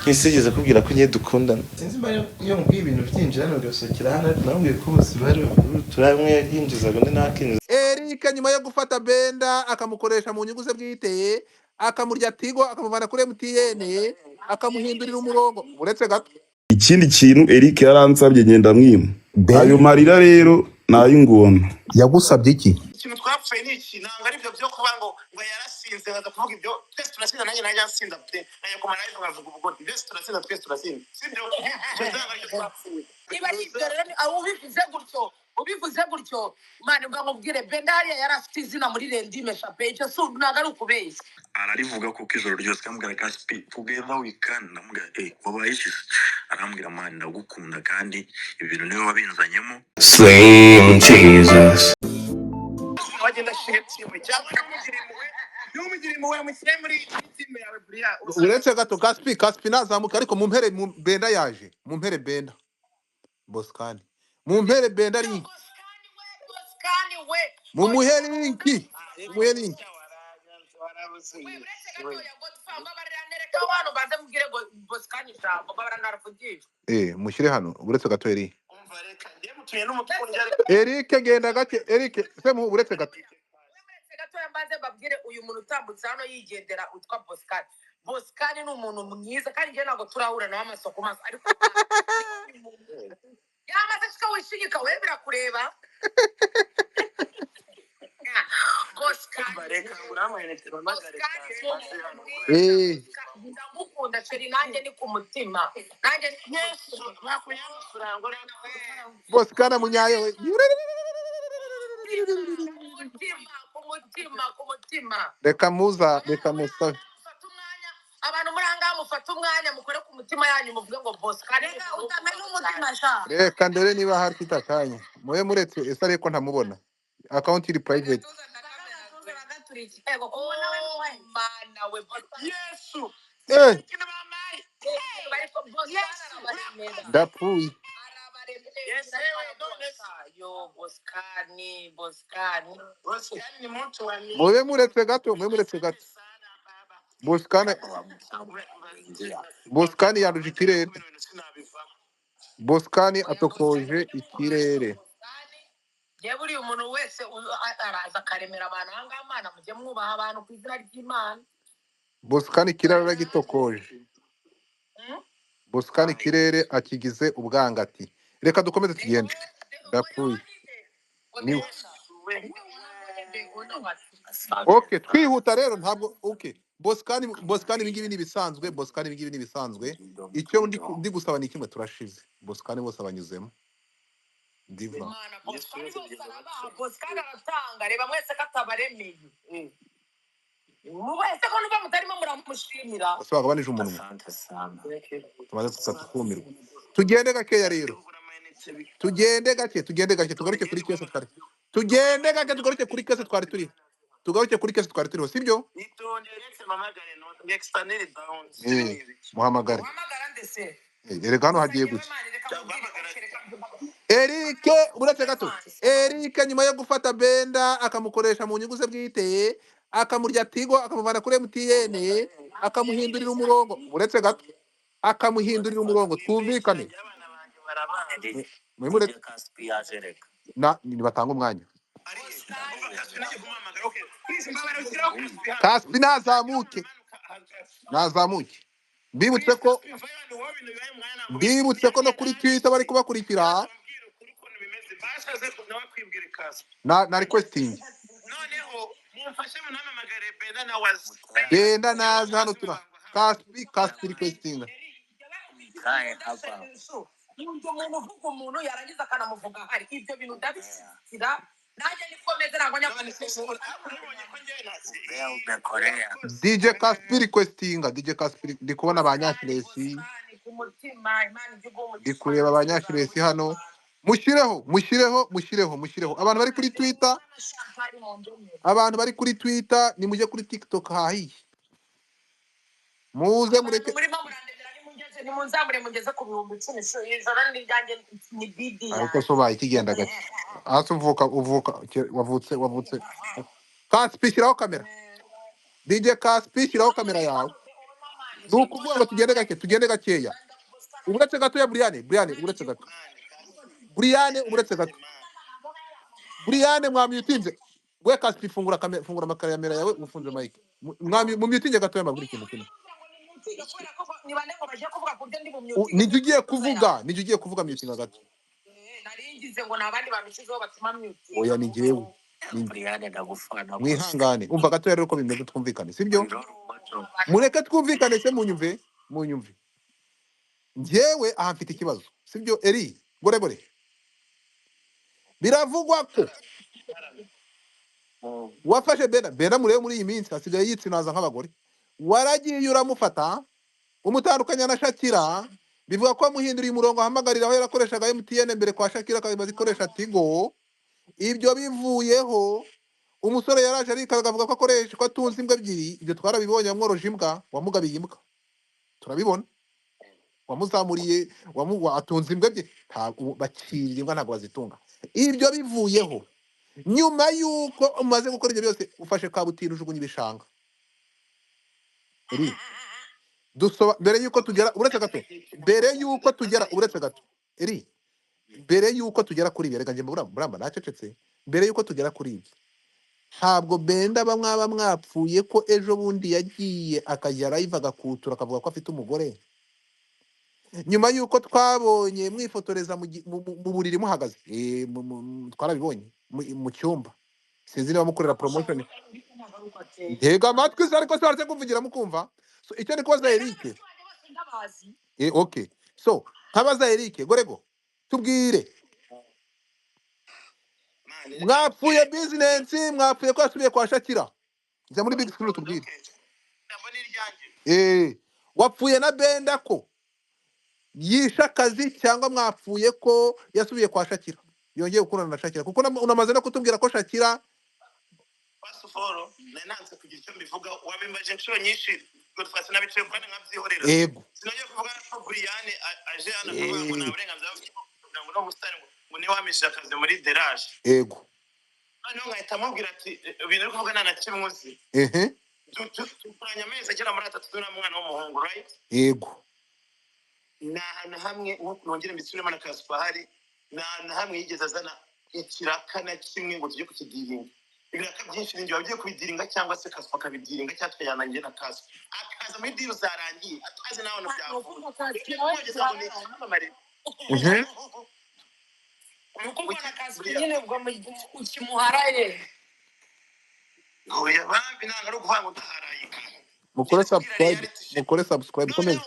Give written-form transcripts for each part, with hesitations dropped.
Ntisigeze kubwira ko ngiye dukundana. Sinzi mba iyo mubwiye ibintu byinjira hano bigasohokera hano, ariko namubwiye ko bose bari Turamwe yinjizaga undi nakinjiza. Eric nyuma yo gufata Benda akamukoresha mu nyungu ze bwite, akamurya Tigo, akamuvana kuri MTN, akamuhindurira umurongo, uretse gato. Ikindi kintu, Eric yaransabye ngenda mwima. Ben Ayo marira rero ni ay'ingona. Yagusabye iki? Ikintu twapfuye ni iki? Ntabwo ari ibyo byo kuba ngo yarasinze nkaza kuvuga ibyo. Twese turasinda, nanjye najya nsinda pe, najya ku ma live nkavuga ubwo twese turasinda, twese turasinda, sibyo? Ibyo ntabwo aribyo twapfuye. Niba ari ibyo rero, aho ubivuze gutyo, ubivuze gutyo, Imana mba nkubwire, Benda hariya yari afite izina muri rendime shape. Icyo si ntabwo ari ukubeshya. Ararivuga kuko ijoro ryose kamubwira: "Kaspi, together we can." Ndamubwira: "Eh, wabaye iki?" Arambwira: "Man, ndagukunda kandi ibi bintu niwe wabinzanyemo." Slim Jesus. Wagenda ashyira team cyangwa ntumugire impuhwe, ntumugire impuhwe, mushyire muri team yawe buriya. Uretse gato, Kaspi, Kaspi nazamuka, ariko mumpere Benda yaje, mumpere Benda Bosikani, mumpere Benda link. Bosikani we, Bosikani we. Mumuhe link, mumuhe link. We, uretse gatoya, Godfa, mbabarira, nereka hano banze mubwire ngo Bosikani ijambo, mbabarira, naravugisha. Eh, mushyire hano, uretse gato, Eric. Umva, reka njye mutuye n'umutuku ariko. Eric, genda gake, Eric semu, uretse gato. Uretse gatoya, mbanze mbabwire uyu muntu utambutse hano yigendera witwa Bosikani. Bosikani ni umuntu mwiza, kandi njye ntabwo turahura nawe amaso ku maso, ariko yamaze shika wishingika we birakureba. Umva, Bosikani, reka ngure amayinite mpamagare. Bosikani Kaspi ni aze umuntu hano. mwiza. Eh. Bosikani, ndamukunda chéri, nanjye ni ku mutima, nanjye ni ku Yesu. mutima. Bakuyamusura ngo Bosikani amunyaye we. Ku mutima, ku mutima, ku mutima. Reka muza, reka musabe. Mufate umwanya, abantu muri aha ngaha, mufate umwanya mukore ku mutima yanyu, muvuge ngo Bosikani ni Reka umuntu utamena mwiza umutima cyane. sha. Reka ndebe niba hari mfite akanya, mube muretse. Ese ariko ntamubona, account iri private. Agatuza bagaturiki ego kumubona we muwe. Mana we, Bosikani. Yesu. Eh. Ikintu bamaye. Ariko Bosikani Yesu. arabaremera. Ndapfuye. Arabaremera. Yesu we, none se. Yo, Bosikani, Bosikani. Bosikani ni mtu wa nini? Mube muretse gato, mube muretse gato. Bosikani, Bosikani yanduje ikirere. Bosikani Oya, atokoje Bosikani ni ikirere. Bosikani njyewe buriya umuntu wese araza akaremera abantu aha ngaha. Mana, mujye mwubaha abantu ku izina ry'Imana. Bosikani ikirere aragitokoje. Bosikani ikirere akigize ubwangati. Reka dukomeze tugende, ndapfuye niwe. Okay, twihuta rero, ntabwo. Okay, Bosikani, Bosikani, ibingibi ni ibisanzwe. Bosikani, ibingibi ni ibisanzwe. Icyo ndi gusaba ni kimwe, turashize. Bosikani bose abanyuzemo ndiva. Imana, Bosikani bose arabaha, Bosikani aratanga. Reba mwese ko atabaremeye. Wese ko nuba mutarimo muramushimira. Bose bagabanije umunwa, tumaze tukumirwa. Tugende gakeya rero, tugende gake, tugende gake, tugaruke kuri case twari, tugende gake, tugaruke kuri case twari turi, tugaruke kuri case twari turiho, sibyo? Eh, muhamagare. Uhamagara ndetse. Eh, erega hano Gusa hagiye njyewe gusa. Mani, reka mubwire. Okay, reka Eric, uretse gato. Eric nyuma yo gufata Benda akamukoresha mu nyungu ze bwite, akamurya Tigo, akamuvana kuri MTN, akamuhindurira umurongo, uretse gato, akamuhindurira umurongo, twumvikane. Mwe muretse na nibatanga umwanya. Kaspi nazamuke, nazamuke. Mbibutse ko no kuri Twitter bari kubakurikira na requesting. Benda naza hano, tura Kaspi, Kaspi requesting. Nkunda umuntu uvuga umuntu yarangiza akanamuvuga. Hari ibyo bintu ndabishyira, nanjye niko meze, ntabwo njya. DJ Kaspi requesting, DJ Kaspi. Ndi kubona ba Bosikani, Nyashiresi. Bosikani ku mutima, Imana ijye iguha Ndi umugisha. kureba ba Nyashiresi hano. Mushyireho, mushyireho, mushyireho, mushyireho abantu bari kuri Twitter. Abantu bari kuri Twitter, nimujye kuri TikTok hahiye, muze. Abantu Mureke. murimo murandemera, nimugeze, nimunzamure mugeze ku 10,000. Ijoro ni iryanjye, ni bidi Ariko yanjye. so ubaye ikigenda gake hasi, uvuka wavutse. Kaspi, shyiraho kamera. DJ Kaspi, shyiraho kamera yawe. Ni ukuvuga ngo tugende gake, tugende gakeya. Uretse gatoya Brian, Brian uretse gato, Brian uretse gato, Brian mwamyutinze. We Kaspi, fungura kamera, fungura amakamera yawe, ufunze mic. Mwami mumyutinge gatoya, mbabwire ikintu kimwe. Nijye ugiye kuvuga, nijye ugiye kuvuga, myutinga gato. Oya, ni njyewe. Brian, ndagufana rwose. Mwihangane, umva gatoya rero uko bimeze, twumvikane, sibyo? Uri role model. Mureke twumvikane se, munyumve, munyumve. Njyewe aha mfite ikibazo, sibyo? Eri gore gore, biravugwa ko wafashe Bena. Bena murebe muri iyi minsi asigaye yitsinaza nk'abagore. Waragiye uramufata, umutandukanya na Shakira, bivuga ko wamuhinduriye umurongo ahamagarira aho yarakoreshaga MTN mbere kwa Shakira, akaba ikoresha Tigo. Ibyo bivuyeho, umusore yaraje arikaga avuga ko akoresha, ko atunze imbwa ebyiri. Ibyo twarabibonye, wamworoje imbwa, wamugabiye imbwa, turabibona, wamuzamuriye, atunze imbwa ebyiri. Ntabwo bakirira imbwa, ntabwo bazitunga. Ibyo bivuyeho, nyuma y'uko umaze gukora ibyo byose, ufashe kabutindi ujugunya ibishanga. Eri dusoba mbere y'uko tugera, uretse gato, mbere y'uko tugera, uretse gato eri, mbere y'uko tugera kuri ibi, reka njye muramba nacecetse. Mbere y'uko tugera kuri ibi, ntabwo Benda mwaba mwapfuye ko ejo bundi yagiye akajya live agakutura akavuga ko afite umugore, nyuma y'uko twabonye mwifotoreza mu buriri muhagaze. Twarabibonye mu cyumba, sinzi niba mukorera promotion. Ntega amatwi se, ariko se waretse kumvugira mukumva. So icyo ndi kubaza Eric, okay, so nkabaza Eric gorego, tubwire, mwapfuye business, mwapfuye ko yasubiye kwa Shakira? Jya muri big screen tubwire. Wapfuye na Benda ko yishe akazi, cyangwa mwapfuye ko yasubiye kwa Shakira, yongeye gukorana na Shakira? Kuko unamaze no kutubwira ko Shakira Pasiforo nananze kugira icyo mbivuga, wabimbaje inshuro nyinshi Godfrey, nabicaye kandi nkabyihorera. Yego. Sinongeye kuvuga ko Brian aje hano akavuga ngo nta burenganzira bafite kugira ngo uno musitari ngo niwe wamishije akazi muri derage. Yego. Noneho nkahita amubwira ati ibintu uri kuvuga nta na kimwe uzi. Dukoranye amezi agera muri 3 n'umwana w'umuhungu, right? Yego. Ni ahantu hamwe nongere mbisubiremo na Kasipari, ni ahantu hamwe yigeze azana ikiraka na kimwe ngo tujye kukidiringa. Ibiraka byinshi ni njye wagiye kubidiringa, cyangwa se Kaspa akabidiringa, cyangwa tukajyana njye na Kaspa, akaza muri deal zarangiye atazi nawe no byavuye. Ibyo ngo ni icyamamare. Nyine ubwo ukimuharaye. Oya bambi, ntabwo ari ukuvuga ngo ndaharaye. Mukore subscribe, mukore subscribe, komeza.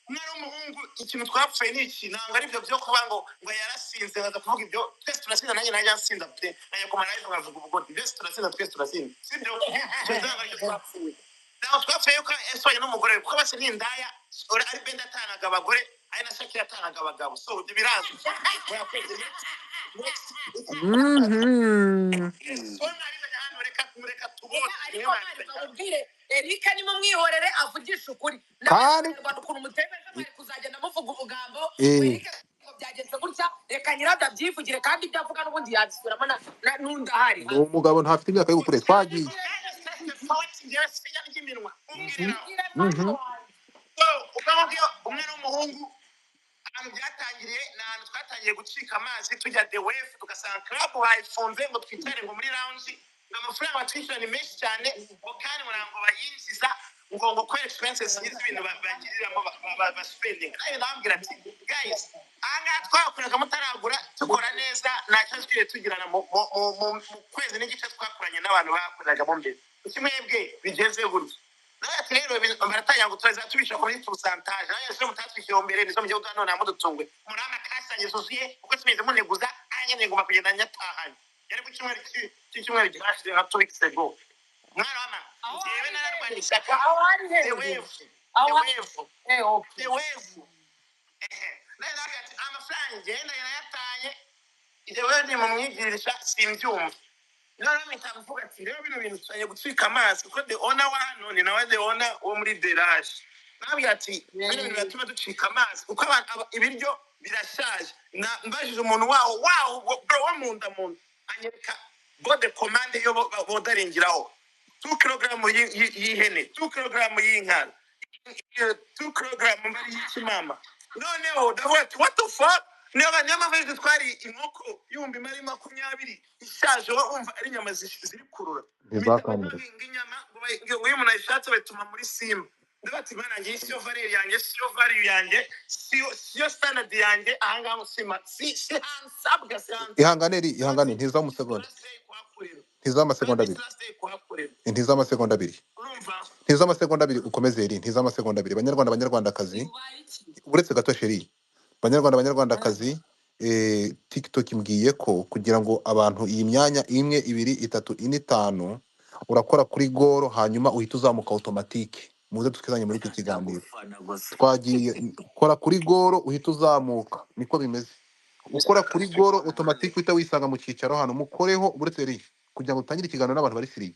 Umwana w'umuhungu, ikintu twapfuye ni iki? Ntabwo ari ibyo byo kuba ngo yarasinze nkaza kuvuga ibyo. Twese turasinda, nanjye najya nsinda pe, najya ku marayivu nkavuga ubwo twese turasinda, twese turasinda, sibyo? Ibyo ntabwo aribyo twapfuye. Ntabwo twapfuye yuko yasohoye n'umugore we, kuko bose ni indaya. Ari Benda atanaga abagore, ari na Shakira atanaga abagabo, so ibyo birazwi. Murakoze. So mwarizanye hano, reka reka tubone. Ariko mani bamubwire Eric ni mumwihorere avugisha ukuri. Kandi N'abanyarwanda ukuntu mutemeje, mwari kuzagenda muvuga ubugambo. Eric ngo byagenze gutya, reka nyirabyo abyivugire, kandi ibyo avuga n'ubundi yabisubiramo n'undi ahari. Ni umugabo ntafite imyaka y'ubukure, twagiye. Umwana w'umuhungu, ahantu byatangiriye ni ahantu twatangiye gucika amazi, tujya The Wave, tugasanga club bayifunze, ngo twicare ngo muri lounge, ngo amafaranga batwishyura ni menshi cyane, ngo kandi ngo ntabwo bayinjiza, ngo kubera expenses z'ibintu bagiriramo baspendinga. Nawe ndababwira ati guys, aha ngaha twakoraga mutaragura, dukora neza, nta kibazo twigeze tugirana mu kwezi n'igice twakoranye n'abantu bakoreragamo mbere. Kuki mwebwe bigeze gutya? Nawe ati rero baratangira ngo turaza tubishyura kuri pourcentage. Nawe ese mutatwishyura mbere, nizo mugiye kuduha none mudutungwe muri amakasi zuzuye, kuko tumeze muneguza aya nyine ngomba kugenda nyatahanye. Yari ku cyumweru cy'icyumweru gishize, nka 2 weeks ago. Mwana wa mama, njyewe nararwanye ishyaka Aho hari The hejuru. Wave. Aho The hari Wave. Okay. The Wave. Nawe nawe ati amafaranga ngenda yarayatanye, The Wave ni mumwigirisha simbyumva. Noneho mpita mvuga ati rero bino bintu tutangiye gucika amazi, kuko the owner wa hano ni nawe the owner wo muri derage. Nababwira ati bino bintu biratuma ducika amazi, kuko ibiryo birashaje. Mbajije umuntu waho bro wo mu nda anyereka bon de commande yo bodaringiraho 2 kilogaramu y'ihene, 2 kilogaramu y'inka. 2 kilogram mbari y'ikimama. Noneho ndavuga ati what the fuck, niyo mpamvu ejo twari inkoko 20,020 ishaje, wowe wumva ari inyama ziri kurura, mpita Ntizakamire. ngo inyama ngo ngo iyo umuntu ayishatse bayituma muri Simba. Ndavuga ati mana yanjye, iyi siyo valeur yanjye, siyo value yanjye, siyo standard yanjye. Ahangaha sima si hansabwa, si hansabwa. Ihangane ri, ihangane, ntiza umusegonda. Last day kuhakorera. Ntiza amasegonda Kandi abiri. last day kuhakorera. Ntiza amasegonda abiri. Urumva? Ntiza amasegonda abiri, ukomeze ri. Ntiza amasegonda abiri. Banyarwanda, banyarwandakazi, uretse gato chérie. Banyarwanda, banyarwandakazi, TikTok imbwiye ko kugira ngo abantu iyi myanya imwe, ibiri, itatu, ine, itanu, urakora kuri goro, hanyuma uhita uzamuka automatique. Muze twizanye muri iki kiganiro. Twagiye, kora kuri goro uhita uzamuka, niko bimeze. Ukora kuri goro automatique uhita wisanga mu cyicaro hano. Mukoreho, uretse ri, kugira ngo utangire ikiganiro n'abantu bari sérieux.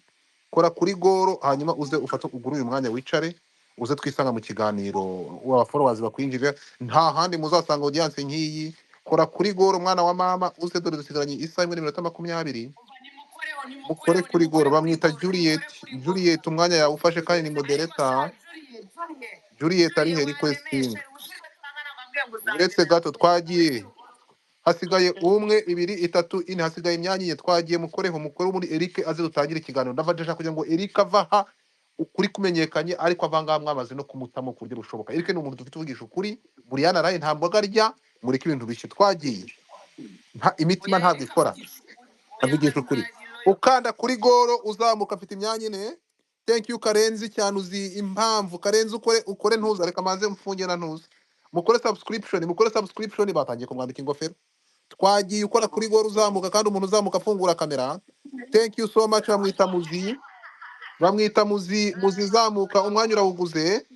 Kora kuri goro, hanyuma uze ufate ugure uyu mwanya, wicare, uze twisanga mu kiganiro, aba followers bakwinjirira. Nta handi muzasanga audience nk'iyi. Kora kuri goro, mwana wa mama, uze. Dore dusigaranye isaha imwe n'iminota 20. Mukore kuri goro. Bamwita Juliet. Juliet, umwanya yawe ufashe kandi ni moderator. Juliet ari he? Requesting. Uretse gato, twagiye. Hasigaye umwe, ibiri, itatu, ine, hasigaye imyanya ine. Twagiye, mukoreho, mukore muri Eric aze dutangire ikiganiro. Ndava ndashaka kugira ngo Eric ava aha ukuri kumenyekanye, ariko ava ngaha mwamaze no kumutamo ku buryo bushoboka. Eric ni umuntu dufite uvugisha ukuri. Buriyana araye nta mboga arya. Mureke ibintu bishye. Twagiye. Nta imitima ntabwo ikora, avugisha ukuri. Ukanda kuri goro uzamuka, afite imyanya ine. Thank you Karenzi cyane. Uzi impamvu Karenzi? Ukore, ukore, ntuza. Reka manze mfunge na ntuza. Mukore subscription, mukore subscription. Batangiye kumwambika ingofero. Twagiye, ukora kuri goro uzamuka, kandi umuntu uzamuka afungura kamera. Thank you so much. Bamwita Muzi, bamwita Muzi. Muzi zamuka, umwanya urawuguze,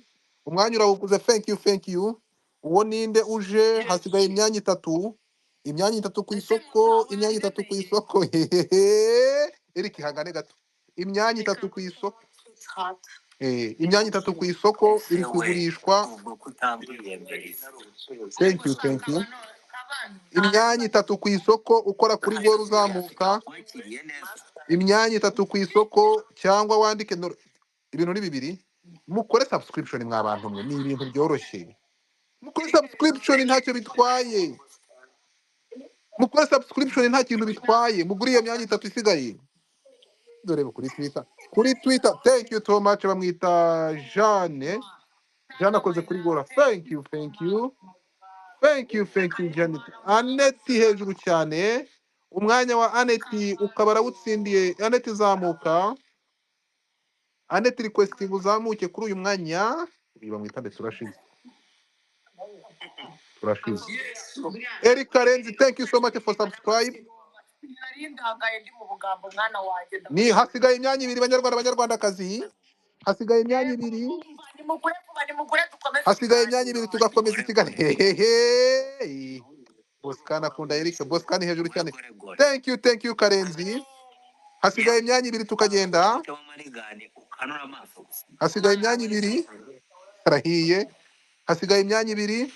umwanya urawuguze. Thank you, thank you. Uwo ninde uje? Hasigaye imyanya itatu, imyanya itatu ku isoko, imyanya itatu ku isoko. Hehehe, Eric, ihangane gato. Imyanya itatu ku isoko, imyanya itatu ku isoko iri kugurishwa. Thank you, thank you. Imyanya itatu ku isoko, ukora kuri goro uzamuka. Imyanya itatu ku isoko, cyangwa wandike ibintu ni bibiri. Mukore subscription mwa bantu mwe, ni ibintu byoroshye. Mukore subscription, ntacyo bitwaye. Mukore subscription, nta kintu bitwaye. Mugure iyo myanya itatu isigaye. Dore kuri Twitter, kuri Twitter. Thank you so much. Bamwita Jeanne. Jeanne akoze kuri gora. Thank you, thank you, thank you, thank you Janet. Aneti hejuru cyane. Umwanya wa Aneti ukaba arawutsindiye. Aneti zamuka. Aneti, requesting uzamuke kuri uyu mwanya. Uyu bamwita ndetse turashize, turashize. Eric Karenzi, thank you so much for subscribe. Nari ndangaye ndi mu bugambo, mwana wanjye. Ni hasigaye imyanya ibiri. Banyarwanda, banyarwandakazi, hasigaye imyanya ibiri. Nimugure vuba, nimugure dukomeze. Hasigaye imyanya ibiri Ikiganiro. Tugakomeza ikiganiro. Hehehe, Boscan akunda Eric. Boscan hejuru cyane. Thank you, thank you Karenzi. Hasigaye imyanya ibiri tukagenda. Hasigaye imyanya ibiri, harahiye. Hasigaye imyanya ibiri,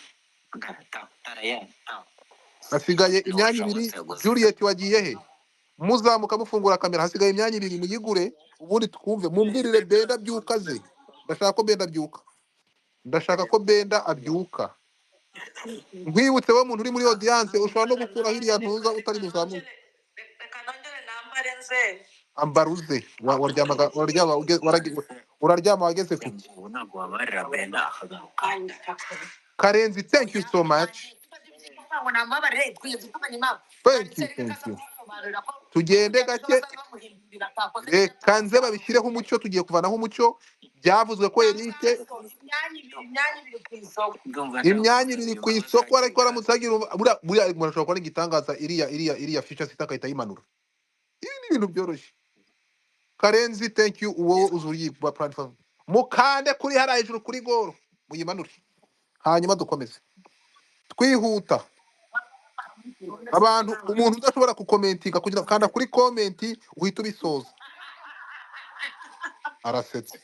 hasigaye imyanya ibiri. Juliet wagiye he? Muzamuka mufungura kamera. Hasigaye imyanya ibiri, muyigure ubundi twumve. Mumbwirire Benda byuka ze. Ndashaka ko Benda abyuka, ndashaka ko Benda abyuka. Nkwibutse wowe muntu uri muri audience, ushobora no gukuraho iriya ntuza utari buzamuke. Reka nongere nambare nze. Ambaruze. Waryamaga, uraryama uraryama wageze kuki? Karenzi, thank you so much. Ngo nambabarire, twigeze tumenya impamvu. Thank you, thank you. Tugende gake. Reka nze babishyireho umucyo. Tugiye kuvanaho umucyo. Byavuzwe ko Eric Imyanya ibiri, imyanya ibiri ku isoko. Imyanya ibiri ku isoko, ariko aramutse agira buriya umuntu ashobora kubona igitangaza, iriya feature sita akahita ayimanura. Ibi ni ibintu byoroshye. Karenzi, thank you. Uwo uzuye platform, mukande kuri hariya hejuru kuri goro muyimanure, hanyuma dukomeze twihuta. Abantu, umuntu udashobora kukomentinga, kugira kanda kuri comment uhita ubisoza. Arasetse.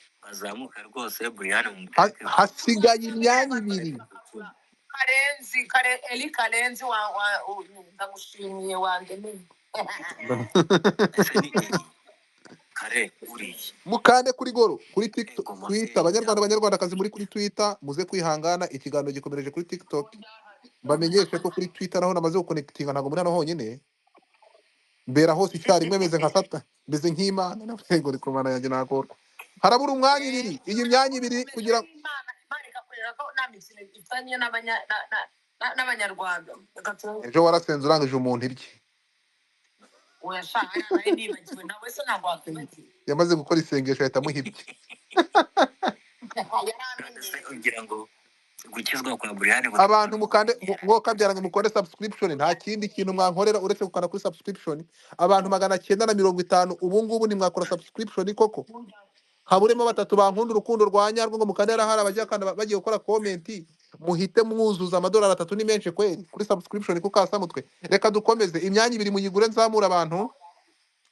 Hasigaye imyanya ibiri. Karenzi kare, Eli Karenzi wa ndagushimiye, wandemeye. Kare uriye. Mukande kuri goro kuri TikTok, Ego Twitter, abanyarwanda mafia. abanyarwandakazi muri kuri Twitter muze kwihangana, ikiganiro gikomereje kuri TikTok. Bamenyeshe ko kuri Twitter naho namaze gukonekitinga, ntabwo muri hano honyine, mbera hose icyarimwe, meze nka sata, meze nk'Imana, navuze ngo rikomana yanjye nagorwa. Harabura umwanya ibiri, iyi myanya ibiri umeze kugira nk'Imana, Imana ikakurera ko nta mikino ifitanye n'abanyarwanda. Reka ejo warasenze urangije umuntu ibye. Oya sha, aya nari nibagiwe nawe se ntabwo wakwibagiwe. Yamaze gukora isengesho ahita amuha ibye. None Yaramenyereye. se ugira ngo gukizwa kwa Brian Abantu mukande mwokabyaranye mukore subscription, nta kindi kintu mwankorera uretse gukanda kuri subscription. Abantu 950 ubu ngubu ntimwakora subscription koko? Haburemo batatu bankunda urukundo rwa nyarwo ngo mukande hari abajya kanda bagiye gukora comment, muhite mwuzuza amadolari 3 ni menshi kweli kuri subscription kuko kasamutwe. Reka dukomeze imyanya ibiri muyigure nzamura abantu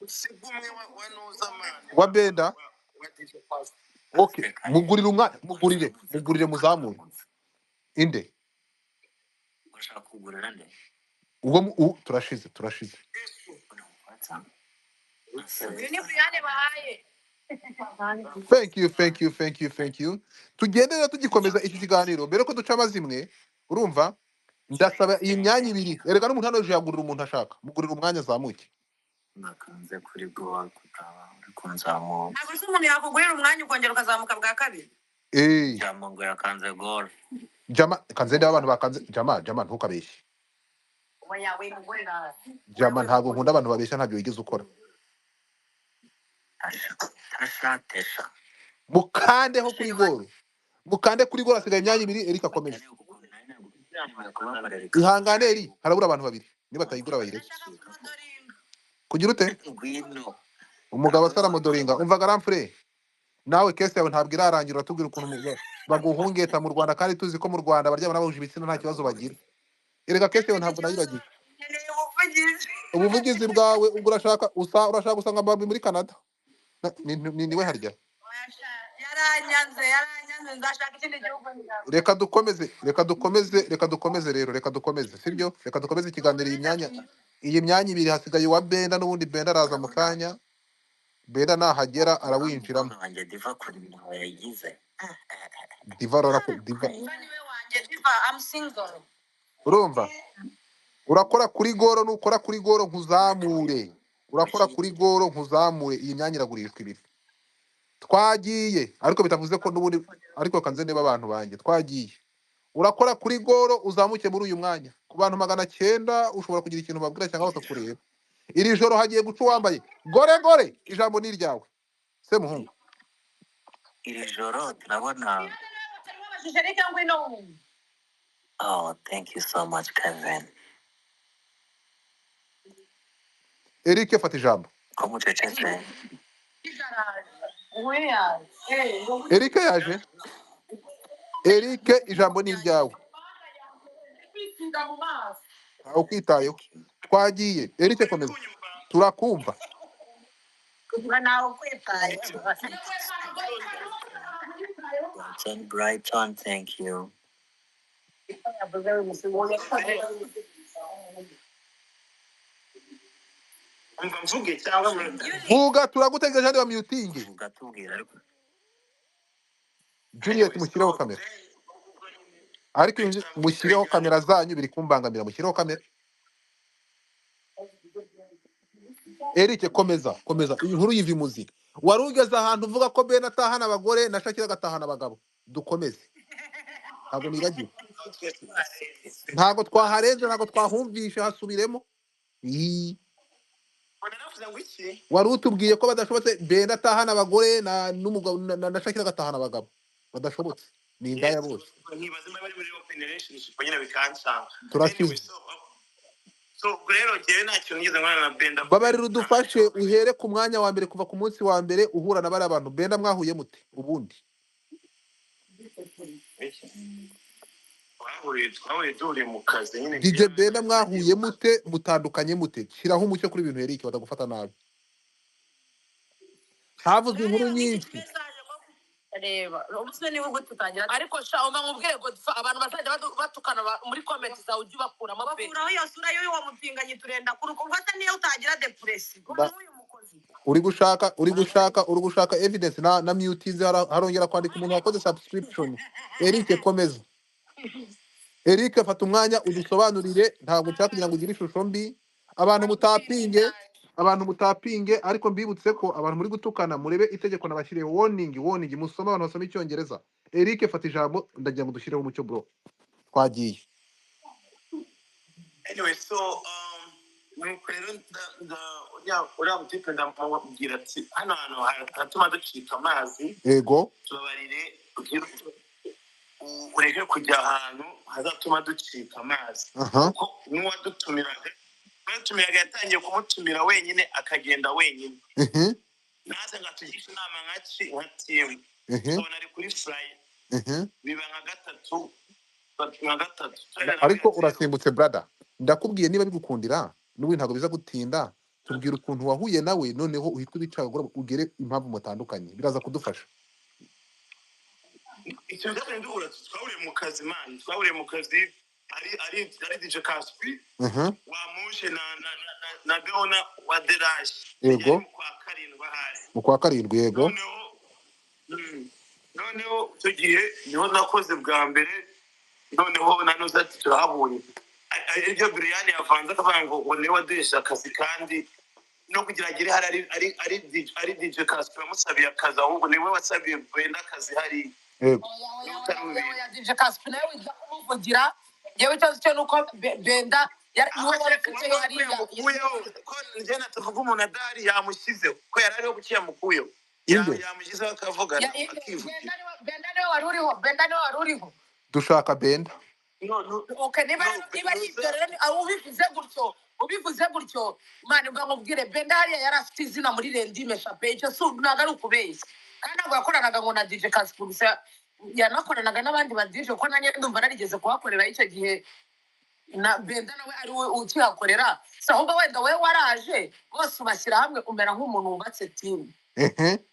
Usiga umwe wa Nuzamani wa Benda. wa DJ Pastor. Okay, Kare mugurire umwanya, mugurire wazamutse mugurire muzamure wazamutse. inde Urashaka kugurira nde? ubwo turashize turashize. Unamfuata? Uyu ni Brian bahaye. Thank you, thank you, thank you, thank you. Tugende rero tugikomeza iki kiganiro mbere ko duca amazimwe, urumva ndasaba iyi myanya ibiri. Erega n'umuntu hano hejuru yagurira umuntu ashaka, mugurira umwanya azamuke. Nakanze kuri goal kutaba uri kunzamura. Ntabwo se umuntu yakugurira umwanya ukongera ukazamuka bwa kabiri? Eh, Jama ngo yakanze goal. Jama kanze ndeba abantu bakanze Jama, Jama ntukabeshye. Oya wimugurira. Oya Jama ntabwo nkunda wimugurira. abantu babeshya, ntabyo wigeze ukora. Tasha tasha tesha. Mukandeho kuri goro. Mukande kuri goro, hasigaye imyanya ibiri. Eric akomeze. Batari gukunda nari kubakorera ikawa. Ihangane Eri, harabura abantu babiri. Niba batayigura bayireke. Ndashaka kumudoringa. Kugira ute? Ngwino. Umugabo asaramudoringa. Umva garamfure. Nawe kese yawe ntabwo irarangira, uratubwira ukuntu baguhungeta mu Rwanda kandi tuzi ko mu Rwanda abaryamana bahuje ibitsina nta kibazo bagira. Erega kese yawe Mfite ntabwo ikibazo, nayibagiwe. nkeneye ubuvugizi. Ubuvugizi bwawe ubwo urashaka usa urashaka gusanga Barbie muri Canada. Niwe harya. Oya sha, yaranyanze yaranyanze, nzashaka ikindi gihugu njyamo. Reka dukomeze, reka dukomeze, reka dukomeze rero, reka dukomeze, sibyo? Reka dukomeze ikiganiro. Iyi myanya ibiri hasigaye uwa Benda, n'ubundi Benda araza mu kanya. Benda nahagera arawinjiramo. Umwana wanjye Diva kuri nawe yagize. Diva rora ko Diva. Diva niwe wanjye, Diva, I'm single. Urumva? Urakora kuri goro, nukora kuri goro nkuzamure. Urakora kuri goro nkuzamure, iyi myanya iragurishwa ibiri. Twagiye, ariko bitavuze ko n'ubundi, ariko kanze niba abantu banjye twagiye. Urakora kuri goro uzamuke muri uyu mwanya. Ku bantu 900 ushobora kugira ikintu babwira cyangwa bakakureba. Iri joro hagiye guca uwambaye gore gore, ijambo ni iryawe Semuhungu. Iri joro turabona. Babajije reka ngwino wumve. Oh, thank you so much, Kevin. Eric fata ijambo. Ko mucecetse. Eric yaje. Eric ijambo ni iryawe. Ntawe ukwitayeho. Thank you. Twagiye. Eric Uri komeza. kunyumva? Turakumva. Nawe ukwitayeho. Brighton, Brighton, thank you. Umva mvuge cyangwa mureke? Vuga turagutegereje hano bamyutinge. Vuga tubwira ariko. Juliet Anyway, mushyireho so kamera. then Ariko mushyireho kamera zanyu biri kumbangamira, mushyireho kamera. Eric komeza, komeza. Iyi nkuru yiva imuzi. Wari ugeze ahantu uvuga ko Ben atahana abagore na Shakira agatahana abagabo. Dukomeze. Ntabwo nibagiwe. Ntabwo twaharenze, ntabwo twahumvishe, hasubiremo. Ii. Naravuze ngo iki? Wari utubwiye ko badashobotse, Ben atahana abagore na n'umugabo na Shakira agatahana abagabo. Badashobotse. Ni indaya Yes, bose. nkibaza niba bari muri open relationship nyine bikansanga. Anyway, Turashize. so ubwo rero njyewe nta kintu nigeze nkorana na Benda. Babarira udufashe uhere ku mwanya wa mbere kuva ku munsi wa mbere uhura na bariya bantu. Benda mwahuye mute ubundi? Twahuye duhuriye mu kazi nyine. DJ Benda mwahuye mute, mutandukanye mute? Shyiraho umucyo kuri ibintu Eric batagufata nabi. Havuzwe inkuru nyinshi. Reba ubuse niba ubwo tutangira, ariko sha umva nkubwire Godfa, abantu bazajya batukana muri comment zawe ujye ubakuramo pe, bakuraho iyo sura y'uwo mupinganyi turenda kuruka ubwo se niyo utagira depression nk'uyu mukozi. Uri gushaka evidence na mutinze harongera kwandika umuntu wakoze subscription. Eric, komeza. Eric, fata umwanya udusobanurire, ntabwo nshaka kugira ngo ugire ishusho mbi. Abantu mutapinge, abantu mutapinge, ariko mbibutse ko abantu muri gutukana murebe itegeko nabashyiriye, warning, warning, musome, abantu basoma icyongereza. Eric, fata ijambo, ndagira ngo dushyireho umucyo, bro, twagiye. Anyway, so nuko rero uriya mutipe ndamubwira ati hano hantu haratuma ducika amazi. Tubabarire, ureke kujya ahantu hazatuma ducika amazi, kuko n'uwadutumiraga yatangiye kumutumira wenyine, akagenda wenyine, naze ngo atugishe inama nka team, tubona ari kuri flyer, biba nka gatatu, nka gatatu. Ariko urasimbutse, brother. Ndakubwiye niba bigukundira n'ubundi ntabwo biza gutinda, tubwira ukuntu wahuye nawe, noneho uhite ubicagura ugere impamvu mutandukanye, biraza kudufasha. Icyo cyatumye duhura, twahuriye mu kazi, man, twahuriye mu kazi ari DJ Caspi wamuje na Beona wa Derash. Yari mu kwa karindwi ahari. Mu kwa karindwi, yego. Noneho icyo gihe niho nakoze bwa mbere, noneho nanuze ati turahabonye. Ibyo Brian yavanze akavuga ngo niwe waduhesha akazi, kandi no kugira agere hari ari DJ Caspi wamusabiye akazi, ahubwo niwe wasabiye Brenda akazi hariya. Oya. Niba utari Oya. ubizi. Oya, DJ Caspi nawe wiza kumuvugira. Yewe, ikibazo cyo nuko Benda niwe wari ufiteyo ko hariya. Yamukuyeho ko njye natuvuga umuntu adahari, yamushyizeho ko yari ariho, kuki yamukuyeho? Inde? Yamushyizeho akavugana, akivugira. Benda niwe wari uriho, Benda niwe wari uriho. Dushaka Benda. No. Okay, niba No. niba ari ibyo rero, aho ubivuze gutyo, mani, mba nkubwire, Benda hariya yari afite izina muri Rendime Chape, icyo si ntabwo ari ukubeshya, kandi ntabwo yakoranaga ngo na DJ Caspi gusa, yanakoranaga n'abandi ba DJ, kuko nanjye ndumva narigeze kuhakorera icyo gihe na Benda nawe ari we ukihakorera. So ahubwo wenda wowe waraje bose ubashyira hamwe, umera nk'umuntu wubatse team. Ariko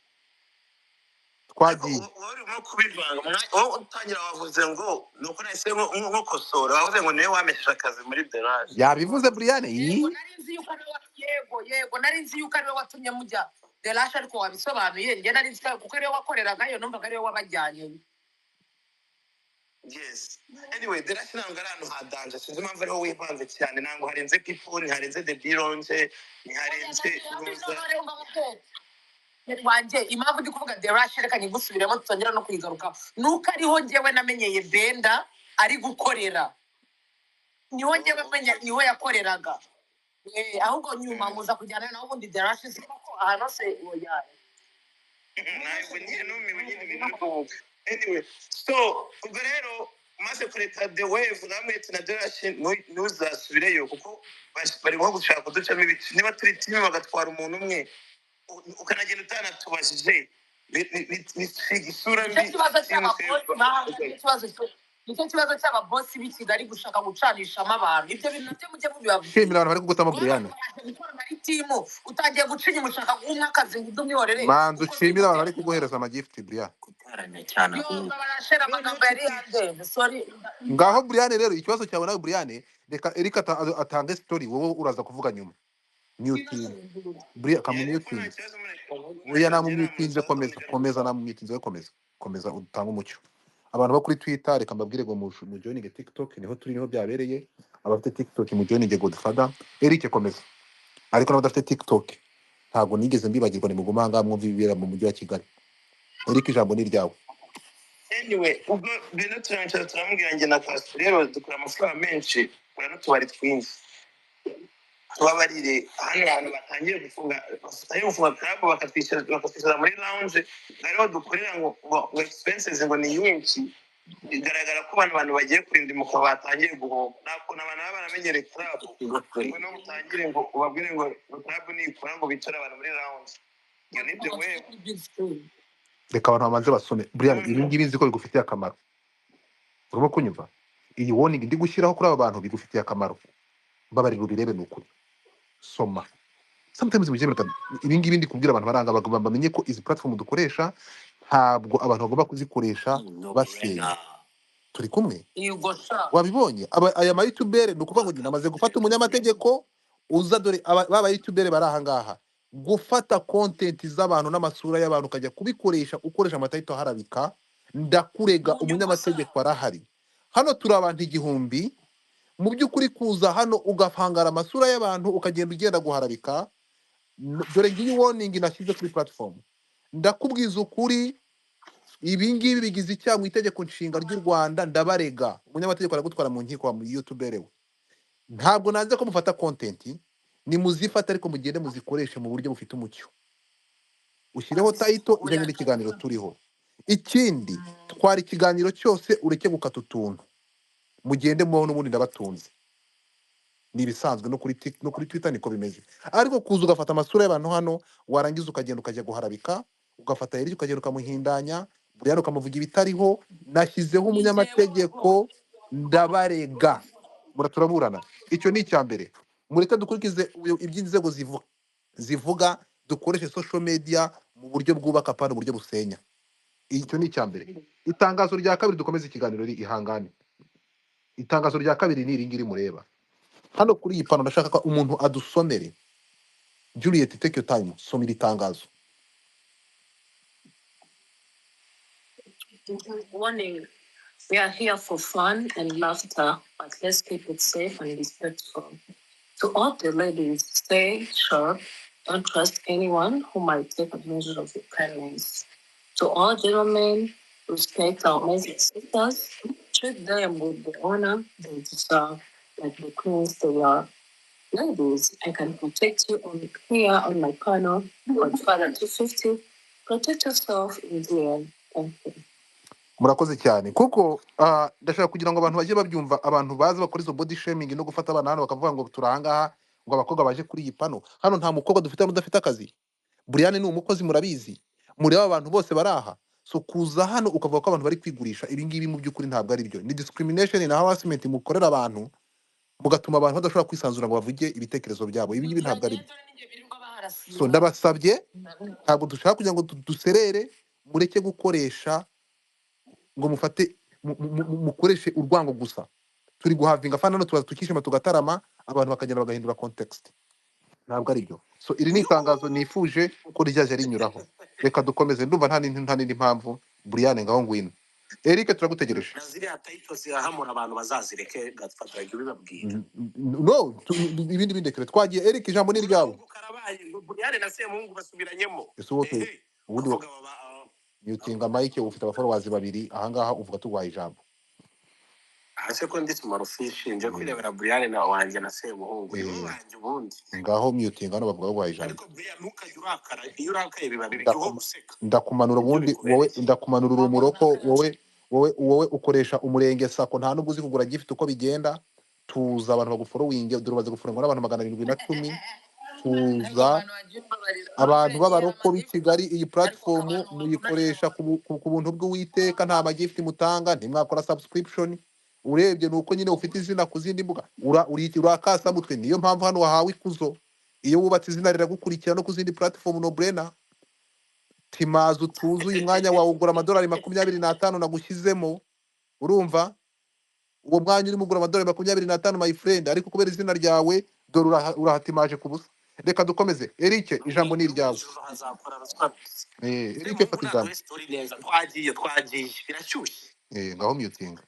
Twagiye. Wowe urimo kubivanga. Wowe utangira wavuze ngo ni uko nahise nkokosora, wavuze ngo niwe wamesheje akazi muri Deraje. Yabivuze Brian. Yego, nari nzi yuko ari we, yego, nari nzi yuko ari we watumye mujya Delashe, ariko wabisobanuye. Njye nari nzi kuko ariwe wakoreragayo, numvaga ariwe wabajyanye. Yes, anyway, Deraje ntabwo ari ahantu ha danger, sinzi impamvu ariho wivanze cyane. Ntabwo harenze People, ntiharenze The Bironje, Oya. ntiharenze Nuza. Wanjye, impamvu ndi kuvuga Derashe, reka nyigusubiremo tutongera no kuyigaruka, nuko ariho njyewe namenyeye Benda ari gukorera, niho njyewe menya niho yakoreraga. Ahubwo nyuma muza kujyana naho ubundi Derashe si koko ahantu hose, oya. Ntabwo nyine numiwe nyine ibintu uri kuvuga. Anyway, so ubwo rero umaze kureka The Wave namwe na Derashi, ntuzasubireyo kuko barimo gushaka kuducamo ibice. Niba turi team bagatwara umuntu umwe, ukanagenda utanatubajije, bisiga isura Nicyo mbi kibazo team. cy'ababosi bahanga, nicyo kibazo cy'ababosi b'i Kigali, gushaka gucanishamo abantu. Ibyo bintu nabyo mujye mubibabwira. Shimira abantu bari kugutamo, Wowe Brian. waje gukorana ari team, utangiye guca inyuma, ushaka guha umwe akazi ngo undi umwihorere. Manza Ukoze ushimire abantu gute? bari kuguhereza amagift, Brian. Guteranya cyane ahubwo. Yumva barashera amagambo yari yandenze, sorry. Ngaho Brian, rero ikibazo cyawe nawe Brian, reka Eric atange story, wowe uraza kuvuga nyuma. Mutinze Brian. Ariko nta Kamumutinze. kibazo muri Oya. njye nta Namumutinze. muntu Komeza, komeza, namumutinze we, komeza, komeza utange umucyo. Abantu bo kuri Twitter, reka mbabwire ngo mujoininge TikTok, niho turi, niho byabereye. Abafite TikTok mujoininge Godfather Eric. Komeza. Ariko n'abadafite TikTok ntabwo nigeze mbibagirwa, nimuguma ahangaha mwumve ibibera mu mujyi wa Kigali. Eric, ijambo ni iryawe. Anyway, ubwo bintu turangira turamubwira, njye na Kaspi rero dukora amafaranga menshi, kura n'utubari twinshi, tubabarire hano hantu batangiye gufunga club, bakatwishyura muri lounge ariho dukorera, ngo expenses ngo ni nyinshi. Bigaragara ko abantu bagiye kurindimuka, batangiye guhomba. Nta kuntu abantu baba baramenyereye club ngo no mutangire ngo ubabwire ngo club nikora ngo bicare abantu muri lounge, iyo nibyo wewe. Reka abantu babanze basome. Brian, ibi ngibi nzi ko bigufitiye akamaro, urimo kunyumva? Iyi warning ndi gushyiraho kuri aba bantu bigufitiye akamaro, mbabarira ubirebe, ni ukuri, soma. Sometimes mujye mureka ibi ngibi ndi kubwira abantu baranga bamenye ko izi platform dukoresha ntabwo abantu bagomba kuzikoresha No basenya. brainer. Turi kumwe? Yego sha. Wabibonye? Aya mayutubere, ni ukuvuga ngo njye namaze gufata umunyamategeko uza. Dore ba bayutubere bari aha ngaha. Gufata content z'abantu n'amasura y'abantu ukajya kubikoresha ukoresha amatitle aharabika, ndakurega. Mu nyungu Umunyamategeko zabo. arahari hano, turi abantu 1000. Mu by'ukuri kuza hano ugahangara amasura y'abantu, ukagenda ugenda guharabika, dore ngiyi warning nashyize kuri platform. Ndakubwiza ukuri, ibi ngibi bigize icyaha mu itegeko nshinga ry'u Rwanda. Ndabarega, umunyamategeko aragutwara mu nkiko wa mu youtuber we. Ntabwo nanze ko mufata content, nimuzifate ariko mugende muzikoreshe mu buryo bufite umucyo, ushyireho title ijyanye n'ikiganiro turiho. Ikindi, twara ikiganiro cyose, ureke gukata utuntu, mugende mubaho n'ubundi ndabatunze, ni ibisanzwe no kuri Twitter niko bimeze. Ariko kuza ugafata amasura y'abantu hano, warangiza ukagenda ukajya guharabika, ugafata hirya ukagenda ukamuhindanya Brian, ukamuvuga ibitariho, nashyizeho Ni njyewe umunyamategeko, ndabarega, turaburana. Icyo ni icya mbere. Mureke dukurikize iby'inzego zivuga, dukoreshe social media mu buryo bwubaka, apana uburyo busenya. Icyo ni icya mbere. Itangazo rya kabiri, dukomeze ikiganiro, ihangane. Itangazo rya kabiri ni iri ngiri mureba hano kuri iyi pano. Ndashaka ko umuntu adusomere. Juliet, take your time, soma iri tangazo. Warning. We are here for fun and laughter, but let's keep it safe and respectful. To all the ladies, stay sharp. Don't trust anyone who might take advantage of your kindness. To all gentlemen, respect our amazing sisters. Treat them with the honor they deserve, like the queens they are. Ladies, I can protect you on here on my panel, Godfather 250. Protect yourself in the end. Thank you. Murakoze cyane, kuko ndashaka kugira ngo abantu bajye babyumva. Abantu bazi bakora izo body shaming no gufata abana hano bakavuga ngo turi ahangaha, ngo abakobwa baje kuri iyi pano hano. Nta mukobwa dufite hano udafite akazi. Brian ni umukozi, murabizi, mureba abantu bose bari aha. So kuza hano ukavuga ko abantu bari kwigurisha, ibi ngibi mu by'ukuri ntabwo ari byo, ni discrimination na harassment mukorera abantu, mugatuma abantu badashobora kwisanzura ngo bavuge ibitekerezo byabo. Ibi ngibi ntabwo ari byo. So ndabasabye, ntabwo dushaka kugira ngo duserere. Mureke gukoresha ngo mufate mukoreshe urwango gusa. Turi guhavinga fun hano, tubaza tukishima, tugatarama, abantu bakagenda bagahindura context, ntabwo ari byo. So iri ni itangazo nifuje ko rizajya rinyuraho. Reka dukomeze, ndumva nta n'indi mpamvu. Brian, ngaho ngwino. Eric, turagutegereje. Na ziriya title zirahamura abantu, bazazireke. Godfather, jya ubibabwira. No, ibindi bindekere. Twagiye, Eric, ijambo ni ryawe. Umuhungu karabaye, ngo Brian na Semuhungu basubiranyemo. Ese wowe Ehe, ubundi kuvuga baba mutinga mike, ufite abafollowers babiri ahangaha, uvuga tuguhaye ijambo. Ase ko ndi smarofishi, nje kwirebera Brian na wanjye na Semuhungu, nibo banjye ubundi. Ngaho mutinga hano, bavuga baguhaye ijambo. Ariko Brian, ntukajye urakara, iyo urakaye biba bibi, jya uhora useka. Ndakumanura Nibyo ubundi wowe bikubereye. Ndakumanura urumuroko wowe ukoresha umurenge sako, nta nubwo uzi kugura gift uko bigenda. Tuza, abantu bagufollowinge, dore umaze guforowingwa n'abantu 710. Tuza, abantu b'abaroko b'i Kigali, iyi platform muyikoresha ku buntu bw'Uwiteka, nta magift mutanga, ntimwakora subscription. Urebye ni uko nyine ufite izina ku zindi mbuga, urakasamutwe, niyo mpamvu hano wahawe ikuzo. Iyo wubatse izina riragukurikira no ku zindi platform, no brainer. Timazi utuzuye umwanya wawe ugura amadolari 25 nagushyizemo. Urumva uwo mwanya urimo ugura amadolari 25, my friend, ariko kubera izina ryawe dore urahatimaje ku busa. Reka dukomeze. Eric, ijambo ni iryawe. Ijoro hazakora ruswa. Eric, Semuhungu fata ijambo. naduhe story neza. Twagiye, twagiye, birashyushye. Ngaho mutinga.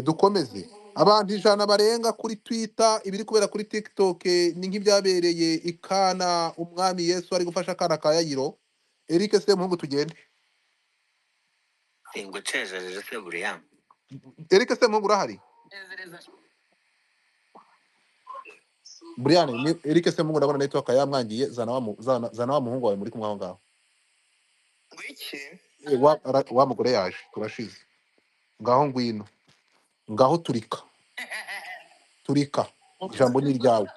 Dukomeze. Abantu 100 barenga kuri Twitter, ibiri kubera kuri TikTok ni nk'ibyabereye ikana umwami Yesu ari gufasha akana ka Yayiro. Eric Semuhungu, tugende. Singucejeje se buriya? Eric Semuhungu, urahari? Brian, ni Eric Semuhungu, ndabona network yamwangiye. Zana wa muhungu wawe muri kumwe aho ngaho. Wiki. Wa mugore yaje, turashize. Ngaho ngwino, ngaho turika, turika, ijambo ni iryawe.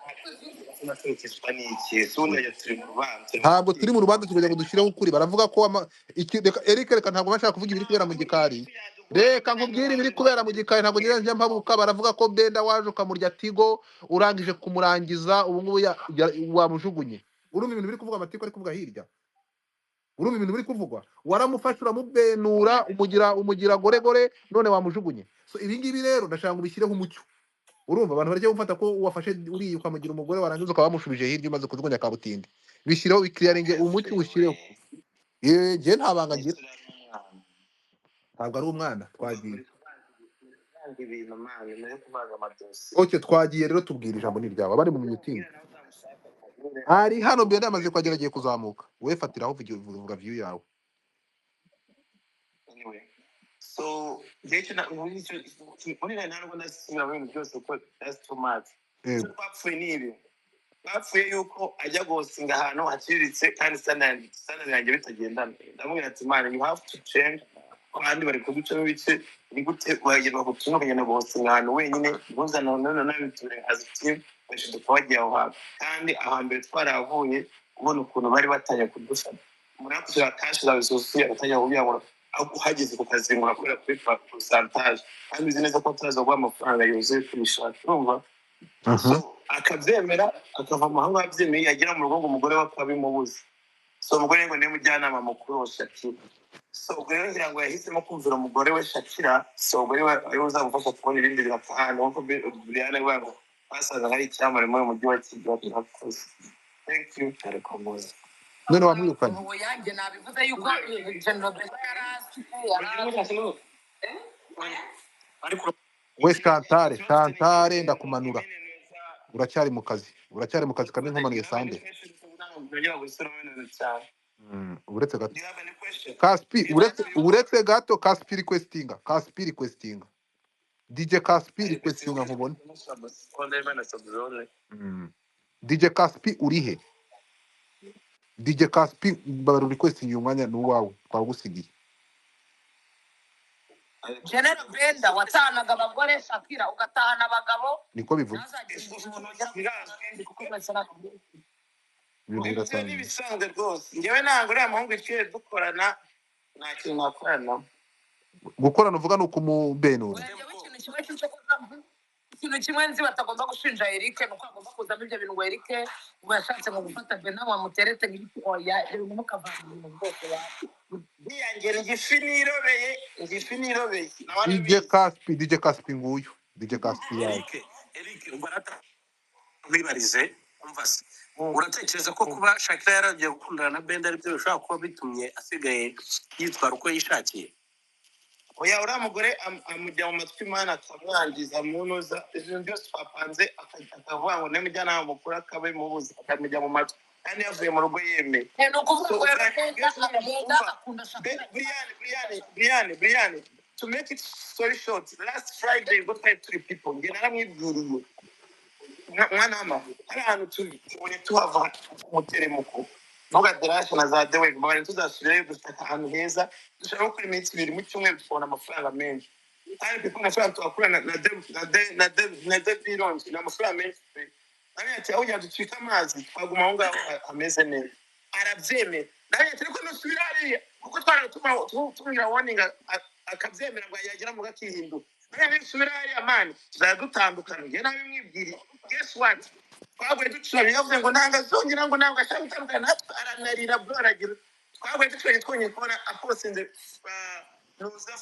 Tunakurikizwa n'iki ese ubundi turi mu rubanza, turi mu Ntabwo turi rukiko? mu rubanza kugira ngo dushyireho ukuri. Baravuga ko reka Eric, reka, ntabwo bashaka kuvuga ibiri kubera mu gikari. Reka nkubwire ibiri kubera mu gikari, ntabwo ngira njya mpabuka. Baravuga ko Benda waje ukamurya Tigo, urangije kumurangiza, ubu ngubu wamujugunye. Urumva ibintu biri kuvuga, amatiku ari kuvuga hirya. Urumva ibintu biri kuvugwa, waramufashe uramubenura, umugira goregore, none wamujugunye. So ibi ngibi rero ndashaka ngo ubishyireho umucyo. Urumva abantu barya gufata ko wafashe uriya ukamugira umugore, warangiza ukaba wamushubije hirya umaze kujugunya kabutindi. Bishyireho bikiriyaringe umuti ushyireho. Njye nta banga ngira, ntabwo ari umwana. Twagiye, okay, twagiye rero. Tubwira ijambo ni ryawe, abari mu myutingi ari hano. Benda yamaze kuhagera, agiye kuzamuka. Wowe fatiraho, vuga view yawe. So muri ntabwo ndasubira mu bintu byose kuko that's too much. Icyo Yego. twapfuye ni ibi, bapfuye yuko ajya guhosinga ahantu haciriritse kandi standard yanjye bitagendana. Ndamubwira ati: "Man, you have to change, abandi bari kuducamo ibice. Ni gute wagenda bagutumye ukagenda guhosinga ahantu wenyine? Ntuzana none nabiture as a team, bashiduka wagiye aho hantu." Kandi ahambere twarahavuye, ubona ukuntu bari batangiye kudufata, umuntu yakwishyura cash zawe zuzuye, agatangira kugira ngo aho uhageze ku kazi ngo urakorera kuri pourcentage, kandi uzi neza ko turaza guha amafaranga yuzuye kubishaka, urumva? So akabyemera, akava mu mahanga abyemeye, yagera mu rugo ngo umugore we akabimubuza. So umugore ngo niwe mujyanama mukuru wa Shakira. So ubwo rero ngira ngo yahisemo kumvira umugore we Shakira. So ubwo rero ariwe uzamufasha kubona ibindi birapfa ahantu, nkuko Brian avuga ngo basanze ari icyamamare muri uyu mujyi wa Kigali. Urakoze, thank you. Ariko muzi None wamwirukanye? Ubu yanjye nabivuze yuko General Benda yari azwi, yari We Shantare, Shantare, ndakumanura. Uracyari mu kazi, uracyari mu kazi kamwe nkumanuye sande. Uretse gato Kaspi, uretse gato Kaspi requestinga, Kaspi requestinga, DJ Kaspi requestinga nkubone. DJ Kaspi urihe? DJ Kaspi, mbabara requesting, uyu mwanya ni uwawe, twawugusigiye. General Benda watahanaga abagore, Shakira ugatahana abagabo. Niko bivuze. Ntazagire umuntu ugera kuri kuko mwese ntabwo Ibintu Ibyo ni birasanzwe. ibisanzwe rwose. Njyewe ntabwo uriya muhungu twiwe dukorana, nta kintu nakorana nawe. Gukorana uvuga ni ukumubenura? Njyewe ikintu kimwe cy'icyo kuvuga, ikintu kimwe nzi batagomba gushinja Eric ni uko agomba kuzamo ibyo bintu ngo Eric ngo yashatse ngo gufata Benda ngo amuterete ngo ibiki. Oya, ibyo bintu mukavanga ibintu bwose Ntiyangera igifi nirobeye, igifi nirobeye nawe DJ arabizi. Kaspi, DJ Kaspi nguyu, DJ Kaspi yawe. Eric, Eric, ubwo arata wibarize, umva se, uratekereza ko kuba Shakira yaragiye gukundana na Benda aribyo bishobora kuba bitumye asigaye yitwara uko yishakiye? Oya, uriya mugore amujya mu matwi, mana, akamwangiza munoza ibintu byose twapanze, akavuga ngo n'umujyanama mukuru akabimubuza, akamujya mu matwi kandi yavuye mu rugo yemeye. Ni ukuvuga So ngo rero ubwa Benda umva Benda akunda Shakira. Brian, Brian, Brian, Brian, to make it story short, last Friday ubwo twari turi people, njye naramwibwiriye: "Mwana w'ama, hari ahantu turi tubonye tuhava umuteremuko, vuga derashe na za dewe mbabare, tuzasubirayo, dufite ahantu heza dushobora gukora iminsi 2 mu cyumweru tukabona amafaranga menshi, kandi kuko amafaranga tuhakura na de na de na de na de bironji ni amafaranga menshi pe." Nawe ati: "Aho kugira ngo ducike amazi twaguma aho ngaho hameze neza." Arabyemera. Nawe ati: "Ariko nusubira hariya," kuko twara tumubwira warning, akabyemera ngo yagera mu gakihindura. Nawe nusubira hariya, man, tuzajya dutandukana. Njye nabimwibwiriye. Guess what? Twaguye ducuranye, yavuze ngo ntabwo azongera, ngo ntabwo ashaka gutandukana natwe, aranarira bro, aragira. Twaguye ducuranye, twongeye kubona aposinze nuza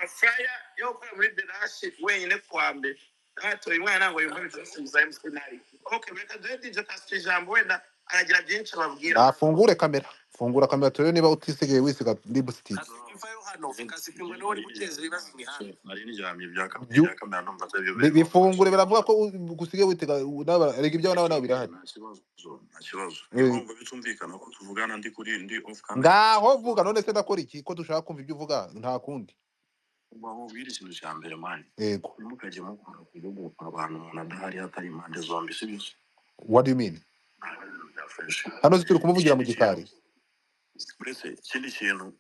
flyer yo gukora muri derashi wenyine kuwa mbere. Ntatoye umwana, ntabwo yumva bitasubiza emusinari. Okay, reka duhe DJ Castro ijambo, wenda aragira byinshi ababwira. Nafungure kamera, fungura kamera turebe niba utisigaye wisiga lipstick. Kasipi, mvayo hano. Kasipi ngo niwe uri guteza ibibazo imihanda. Nari niryamye, ibya Byu- ibya kamera ndumva atari byo bi- biri bifungure biravuga ko usigaye witega nawe, erega ibyawe nawe birahari. Nta kibazo, nta kibazo. Eh, Urumva bitumvikana ko tuvugana ndi kuri ndi off camera. Ngaho vuga none se ndakora iki ko dushaka kumva ibyo uvuga? Nta kundi. Mubwire ikintu cya mbere, man. Yego. Ntimukajye mukunda kuvuga abantu umuntu adahari, hatari impande zombi, sibyo? What do you mean? Ntabwo ari ibintu bya fresh. Hano turi kumuvugira mu Ikindi gikari. kintu, uretse ikindi kintu,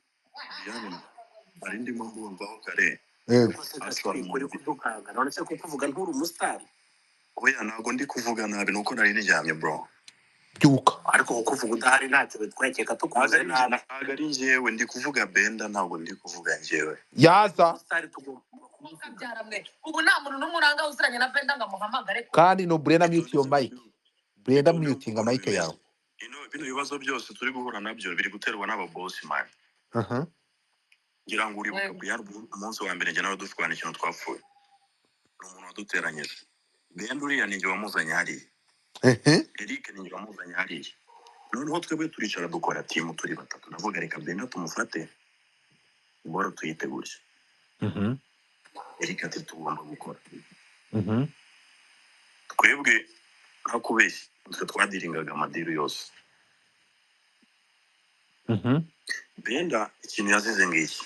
Diane, nari ndimo kumvaho kare. Yego. Ariko se Actually Kasipi, kuri umuntu kudukanga none se kuko uvuga nturi umusitari? Oya, ntabwo ndi kuvuga nabi, nuko nari niryamye, bro. Byuka. Ariko kuko uvuga udahari ntacyo bitwekeka, Ntabwo tukuvuze ari nabi. Ntabwo ari njyewe ndi kuvuga Benda, ntabwo ndi kuvuga njyewe. Yaza. Umusitari tugomba kumuvuga. Mukabyara mwe, ubu nta muntu n'umwe uranga uziranye na Benda ngo amuhamagare. Kandi no Brenda, Ibyo mute your ni mic. Brenda, ibyo ni mutinga ukuntu mic bimeze. yawe. Ino bino bibazo byose turi guhura nabyo biri guterwa n'ababosi, man. Ngira ngo uribuka Yego. Brian, umunsi wa mbere njye nawe dushwana, ikintu twapfuye ni umuntu waduteranyije. Benda uriya ninjye wamuzanye hariya. Ehe. Eric ninjye wamuzanye hariya. Noneho twebwe turicara dukora team turi batatu, ndavuga reka Benda tumufate boro tuyite gutya. Eric ati tugomba gukora. Twebwe ntakubeshye, twe twadiringaga amadeal yose. Benda ikintu yazize ngiki.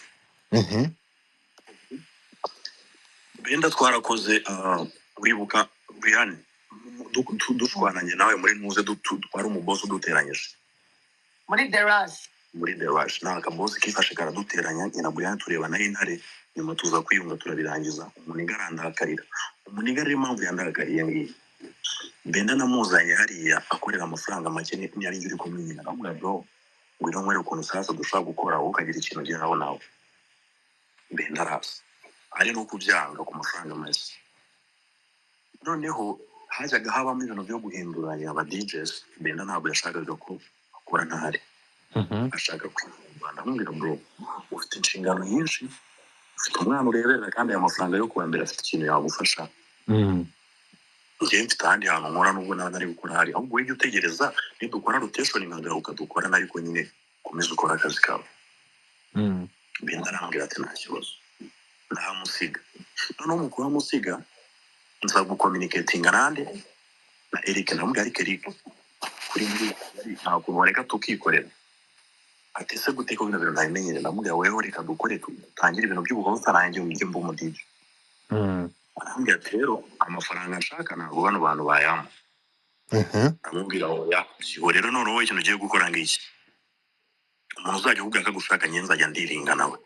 Benda twarakoze, uribuka Brian, dushwananye nawe muri ntuze, twari umubosi uduteranyije muri The Rush. Muri The Rush ni akabosi kifashe karaduteranya njye na Brian, tureba nayo intare, nyuma tuza kwiyunga turabirangiza. Umuniga arandakarira. Umuniga rero impamvu yandakariye ngiyi: Benda namuzanye hariya akorera amafaranga make, ntiyari uri kumwe nyina, aramubwira: "Bro, ngwino nkwereke ukuntu sasa dushobora gukora, wowe ukagira ikintu ugeraho nawe." Benda araza ari no kubyanga ku mafaranga make. Noneho hajyaga habamo ibintu byo guhinduranya aba DJs. Benda ntabwo yashakaga ko akora ntahari, ashaka kwivumbura. Ndamubwira: "Bro, ufite inshingano nyinshi, ufite umwana ureberera, kandi aya mafaranga yo kuwa mbere afite ikintu yagufasha. Njyewe mfite ahandi hantu nkora, nubwo naba nari gukora hari, ahubwo ujye utegereza nidukora rotation nkagaruka dukorana, ariko nyine ukomeze ukore akazi kawe." Benda arambwira ati: "Nta kibazo." Ndahamusiga. Noneho mu kuhamusiga nza gucommunicatinga nande? Na Eric. Ndamubwira: "Ariko Eric, kuri muri Kigali nta kuntu wareka tukikorera?" Ati: "Ese gute ko bino bintu ntabimenyere?" Ndamubwira: "Weho reka dukore, dutangire ibintu by'ubuhoza, nanjye mujye mba umu DJ." Arambwira ati: "Rero amafaranga nshaka ntabwo bano bantu bayampa." Ndamubwira: "Oya, byihorere. Noneho wowe ikintu ugiye gukora ngiki: umuntu uzajya ukubwira ko agushaka, njye nzajya ndiringa nawe."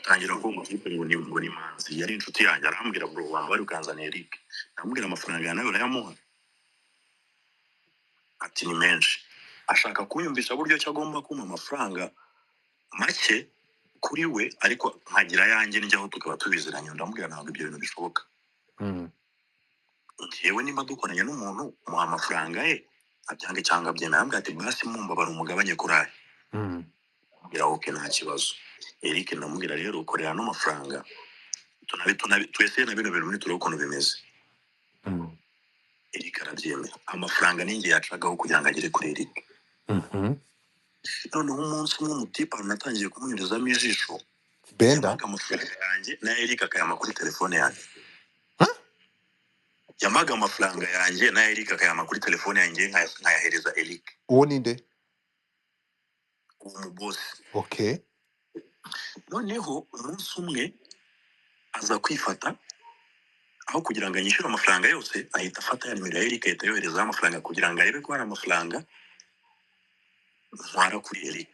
Tangira kumva ikipe ngo ni Manzi, yari inshuti yanjye. Arambwira: "Bro, wambara ukanzanira Eric." Ndamubwira: "Amafaranga yawe nawe urayamuha?" Ati: "Ni menshi." Ashaka kunyumvisha buryo ki agomba kumpa amafaranga make kuri we, ariko nkagira ayanjye njyaho tukaba tubiziranye. Ndamubwira: "Ntabwo ibyo bintu bishoboka. Njyewe niba dukoranye n'umuntu, muha amafaranga ye, abyange cyangwa abyemera." Arambwira ati: "Basi mumbabara umugabanye kuri aya." Ndamubwira: "Okay, nta kibazo." Eric ndamubwira: "Rero ukorera ano mafaranga, tunabi tunabi twese na bino bintu muri turebe ukuntu bimeze." Eric arabyemera. Amafaranga ninjye yacagaho kugira ngo agere kuri Eric. Noneho umunsi umwe umutipe ahantu natangiye kumunyurizamo ijisho, Benda. Yampaga amafaranga yanjye na Eric akayama kuri telefone yanjye. Huh? Yampaga amafaranga yanjye na Eric akayama kuri telefone yanjye, nkayahereza Eric. Uwo ninde? Uwo mubosi. Okay. Noneho umunsi umwe aza kwifata, aho kugira ngo anyishyure amafaranga yose, ahita afata ya nimero ya Eric, ahita yoherezaho amafaranga kugira ngo arebe ko hari amafaranga ntwara kuri Eric.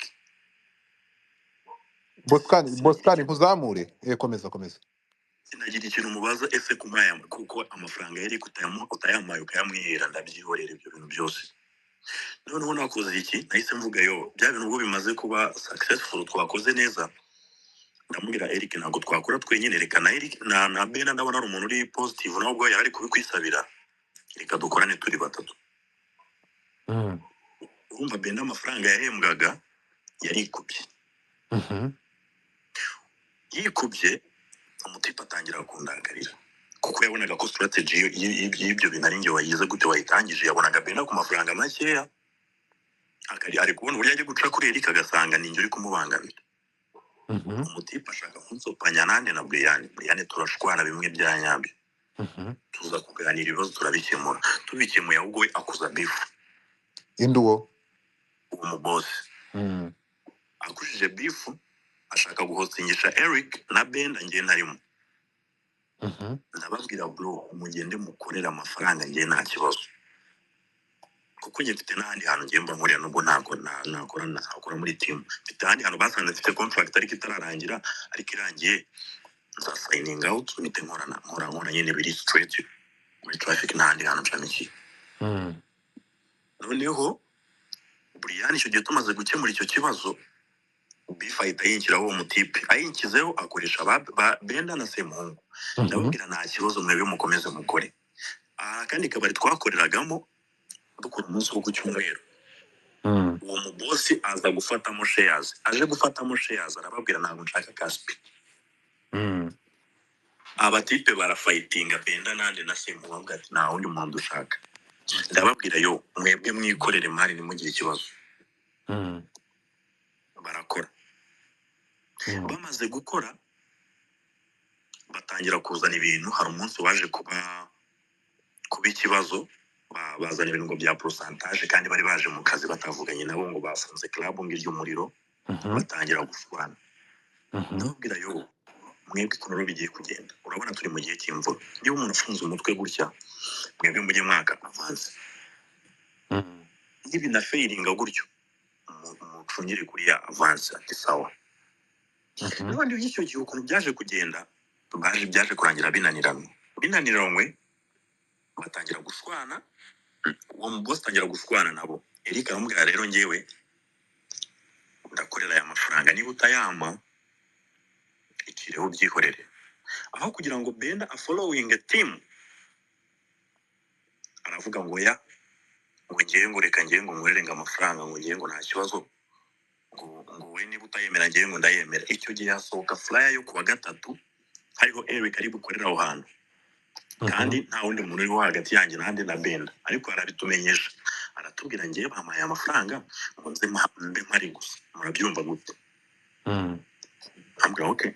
Bosikani. Sinagira Bosikani. ikintu Nkuzamure, komeza, komeza. Sinagira ikintu mubaza. Ese kumaya kuko amafaranga ya Eric utayampaye ukayamwihera? Ndabyihorera ibyo bintu byose. Noneho nakoze iki? Nahise mvuga: yo bya bintu ubwo bimaze kuba successful, twakoze neza. Ndamubwira: "Eric ntabwo twakora twenyine, reka na Eric na Bena, ndabona ari umuntu uri positive, nawe ubwo yari ari kubikwisabira, reka dukorane turi batatu." Urumva Bena amafaranga yahembwaga yarikubye. Yikubye, umutipe atangira kundakarira kuko yabonaga ko strategy y'ibyo bintu ari njye wayize gute, wayitangije. Yabonaga Bena ku mafaranga makeya, akari ari kubona uburyo ajya guca kuri Eric, agasanga ninjye uri kumubangamira. Umutipe ashaka kunsopanya nande? Na Brian. Brian turashwana bimwe bya nyabyo. Tuza kuganira, ibibazo turabikemura. Tubikemuye, ahubwo we akuza beef. Indi uwo? Uwo mubosi. Akujije beef, ashaka guhostingisha Eric na Benda njye ntarimo. Ndababwira: "Bro, mugende mukorere amafaranga, njye nta kibazo, kuko njye mfite n'ahandi hantu ngiye mba nkorera, nubwo ntabwo nakora muri team. Mfite ahandi hantu basanze mfite contract ariko itararangira, ariko irangiye nza signing out, mpite nkorana, nkora nyine biri straight muri traffic, n'ahandi hantu nshamikiye." Noneho Brian icyo gihe tumaze gukemura icyo kibazo, beef ahita yinshyiraho. Uwo mutipe ayinshyizeho, akoresha ba Benda na Semuhungu. Ndababwira: "Nta kibazo, mwebwe mukomeze mukore." Aha kandi kabari twakoreragamo dukora umunsi wo ku cyumweru, uwo mubosi aza gufatamo shares. Aje gufatamo shares, arababwira: "Ntabwo nshaka Kaspi." Abatipe barafightinga, Benda nande na Semu bavuga ati nta wundi muntu dushaka. Ndababwira yo, mwebwe mwikorere mari, ntimugire ikibazo. Barakora. Bamaze gukora batangira kuzana ibintu. Hari umunsi waje kuba ikibazo, bazana ibintu ngo bya pourcentage, kandi bari baje mu kazi batavuganye nabo, ngo bafunze club ngo irya umuriro. Batangira gushwana. Ndababwira yo, mwebwe ukuntu rero bigiye kugenda, urabona turi mu gihe cy'imvura, niba umuntu afunze umutwe gutya, mwebwe mujye mwaka avance. Nibinafailinga gutyo, mucungire kuri ya avance. Ati sawa. Noneho icyo gihe ukuntu byaje kugenda, byaje kurangira binaniranywe, batangira gushwana. Uwo boss atangira gushwana nabo. Eric aramubwira, rero njyewe ndakorera aya mafaranga, niba utayampa icireho ubyihorere. Aho kugira ngo Benda afollowing team, aravuga ngo ya, ngo ngewe, ngo reka ngewe ngo nkorere ngo amafaranga, ngo ngewe ngo nta kibazo, ngo we niba utayemera ngewe ngo ndayemera. Icyo gihe hasohoka flyer yo kuwa gatatu hariho Eric ari bukorera aho hantu, kandi nta wundi muntu uriho hagati yanjye nande na Benda. Ariko arabitumenyesha, aratubwira, ngewe bampaye amafaranga ngo nze mbe mpari gusa, murabyumva gute? Ambwira okay,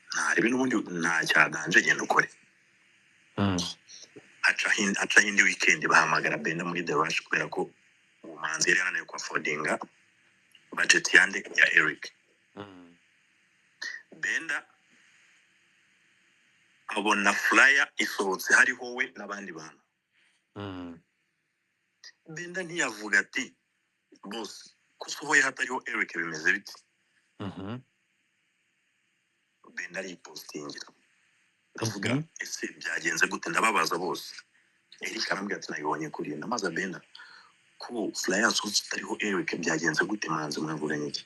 ntarebe n'ubundi nta cyadanje, genda ukore. Hacaho indi weekend, bahamagara Benda muri The Rush, kubera ko uwo muhanzi yari yananiwe kuaffordinga budget yande ya Eric. Benda abona flyer isohotse hariho we n'abandi bantu. Benda ntiyavuga ati boss, ko usohoye hatariho Eric, bimeze bite? Benda aripostingira. Ndavuga ese byagenze gute? Ndababaza bose. Eric arambwira ati nabibonye kuri ndamaza. Benda, ko flyer yasohotse itariho Eric, byagenze gute? Manzi mwavuganye iki?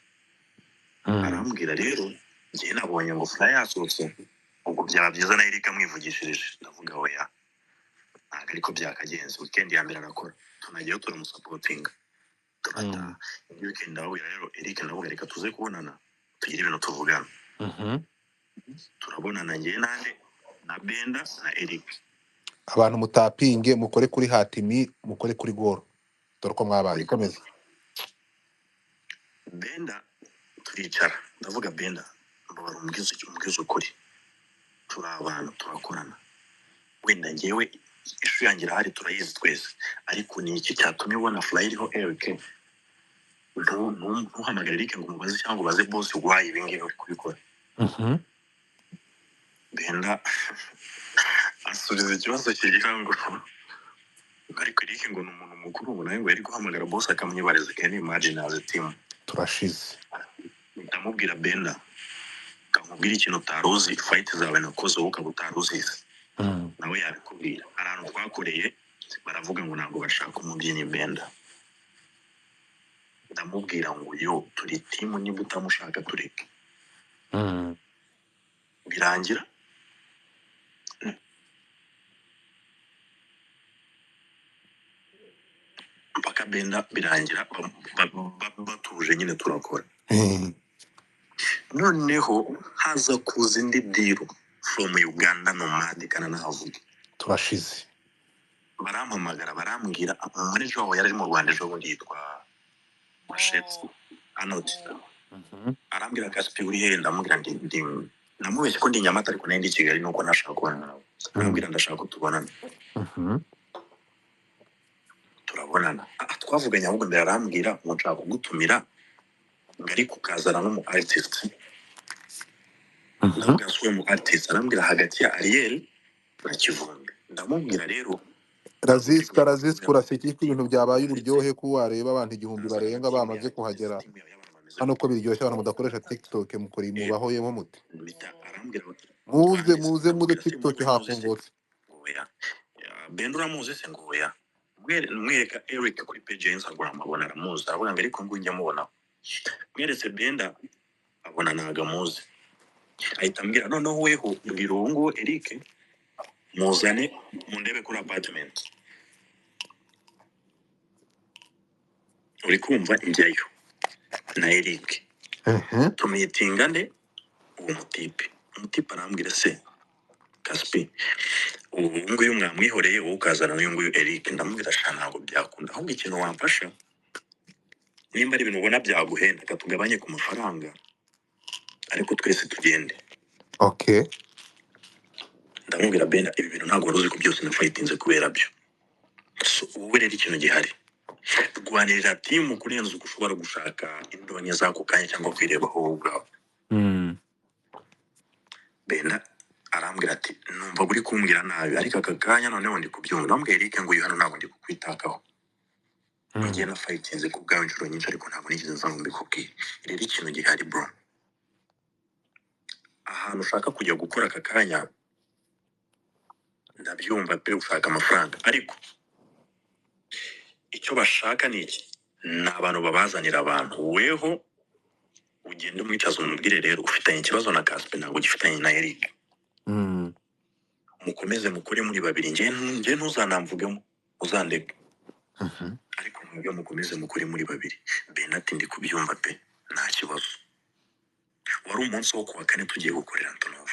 Arambwira rero njyewe nabonye ngo flyer yasohotse, ubwo byaba byiza na Eric amwivugishirije. Ndavuga oya, ntabwo ariko byakagenze. Weekend ya mbere arakora, tunajyayo turamusupportinga, turataha. Indi weekend ndababwira rero Eric, ndavuga reka tuze kubonana tugire ibintu tuvugana. Turabonana njyewe nande na Benda na Eric. Abantu mutapinge, mukore kuri hatimi, mukore kuri goro, dore uko mwabaye. Komeza. Benda turicara, ndavuga Benda, mbabara umbwize ukuri, turi abantu turakorana, wenda njyewe issue yanjye irahari turayizi twese, ariko ni iki cyatumye ubona flyer iriho Eric, ntuhamagare Eric ngo umubaze cyangwa ubaze boss why ibi ngibi uri kubikora? Benda asubiza ikibazo kigira ngo ariko Eric ngo ni umuntu mukuru, ngo nawe ngo yari guhamagara boss akamwibariza. Can you imagine as a team? Turashize. Ndamubwira Benda, kamubwira ikintu utari uzi, fight zawe nakoze wowe ukaba utari uzizi. Nawe yabikubwira. Hari ahantu twakoreye baravuga ngo ntabwo bashaka umubyinnyi Benda. Ndamubwira ngo yo, turi team, niba utamushaka tureke. Birangira mpaka Benda birangira batuje nyine, turakora. Noneho haza kuza indi deal from Uganda, Nomad kananahavuge. Turashize. Barampamagara, barambwira, manager wabo yari ari mu Rwanda ejo bundi yitwa Mashetsi Anoti. Arambwira, Kasipi uri hehe? Ndamubwira ndi namubeshye ko ndi i Nyamata, ariko nari ndi i Kigali, nuko ntashaka kubonana nawe. Arambwira ndashaka ko tubonana. Turabonana. Twavuganye ahubwo mbere arambwira ngo nshaka kugutumira, ngo ariko ukazana n'umu artist. Ndamubwira si uwo mu artist? Arambwira hagati ya Ariel na Kivumbi. Ndamubwira rero Razisika, Razisika, uraseka ko ibintu byabaye uburyohe, ko wareba abantu 1000 barenga bamaze kuhagera hano, ko biryoshye. Abantu mudakoresha TikTok mukora mubaho yewe muti muze muze muze TikTok hafungutse. Oya, Benda uramuzi se? Ngo oya. Mwereka Eric kuri page ya Instagram, abona aramuzi, aravuga ngo ariko ngo njya mubona. Mweretse Benda, abona ntago amuzi, ahita ambwira noneho weho mbwira uwo nguwo Eric muzane mundebe kuri apartment. Uri kumva, njyayo na Eric, tumeetinga nde uwo mutipe. Umutipe arambwira se Kaspi, ubu nguyu mwamwihoreye, wowe ukazana n'uyu nguyu Eric. Ndamubwira, sha, ntabwo byakunda, ahubwo ikintu wamfasha, nimba ari ibintu ubona byaguhenda, reka tugabanye ku mafaranga, ariko twese tugende. Okay. Ndamubwira, Benda, ibi bintu ntabwo wari uzi ko byose nafayitinze kubera byo. So wowe rero ikintu gihari, rwanirira team kurenza uko ushobora gushaka indonke z'ako kanya cyangwa kwirebaho wowe ubwawe. Benda arambwira ati, numva uri kumbwira nabi, ariko aka kanya noneho ndi kubyumva. Ndamubwira, Eric, ngo uyu hano ntabwo ndi kukwitakaho. Ngiye na fayitinze ku bwawe inshuro nyinshi, ariko ntabwo nigeze nza ngo mbikubwire. Rero ikintu gihari, bro, ahantu ushaka kujya gukora aka kanya ndabyumva pe, ushaka amafaranga, ariko icyo bashaka ni iki? Ni abantu babazanira abantu. Weho ugende umwicaza, umubwire rero ufitanye ikibazo na Kaspe, ntabwo ugifitanye na Eric. Mukomeze mukore muri babiri, njye ntuzanamvugemo, uzandeke. Ariko mwebwe mukomeze mukore muri babiri. Benda ati, ndi kubyumva pe, nta kibazo. Wari umunsi wo kuwa kane, tugiye gukorera Antonov,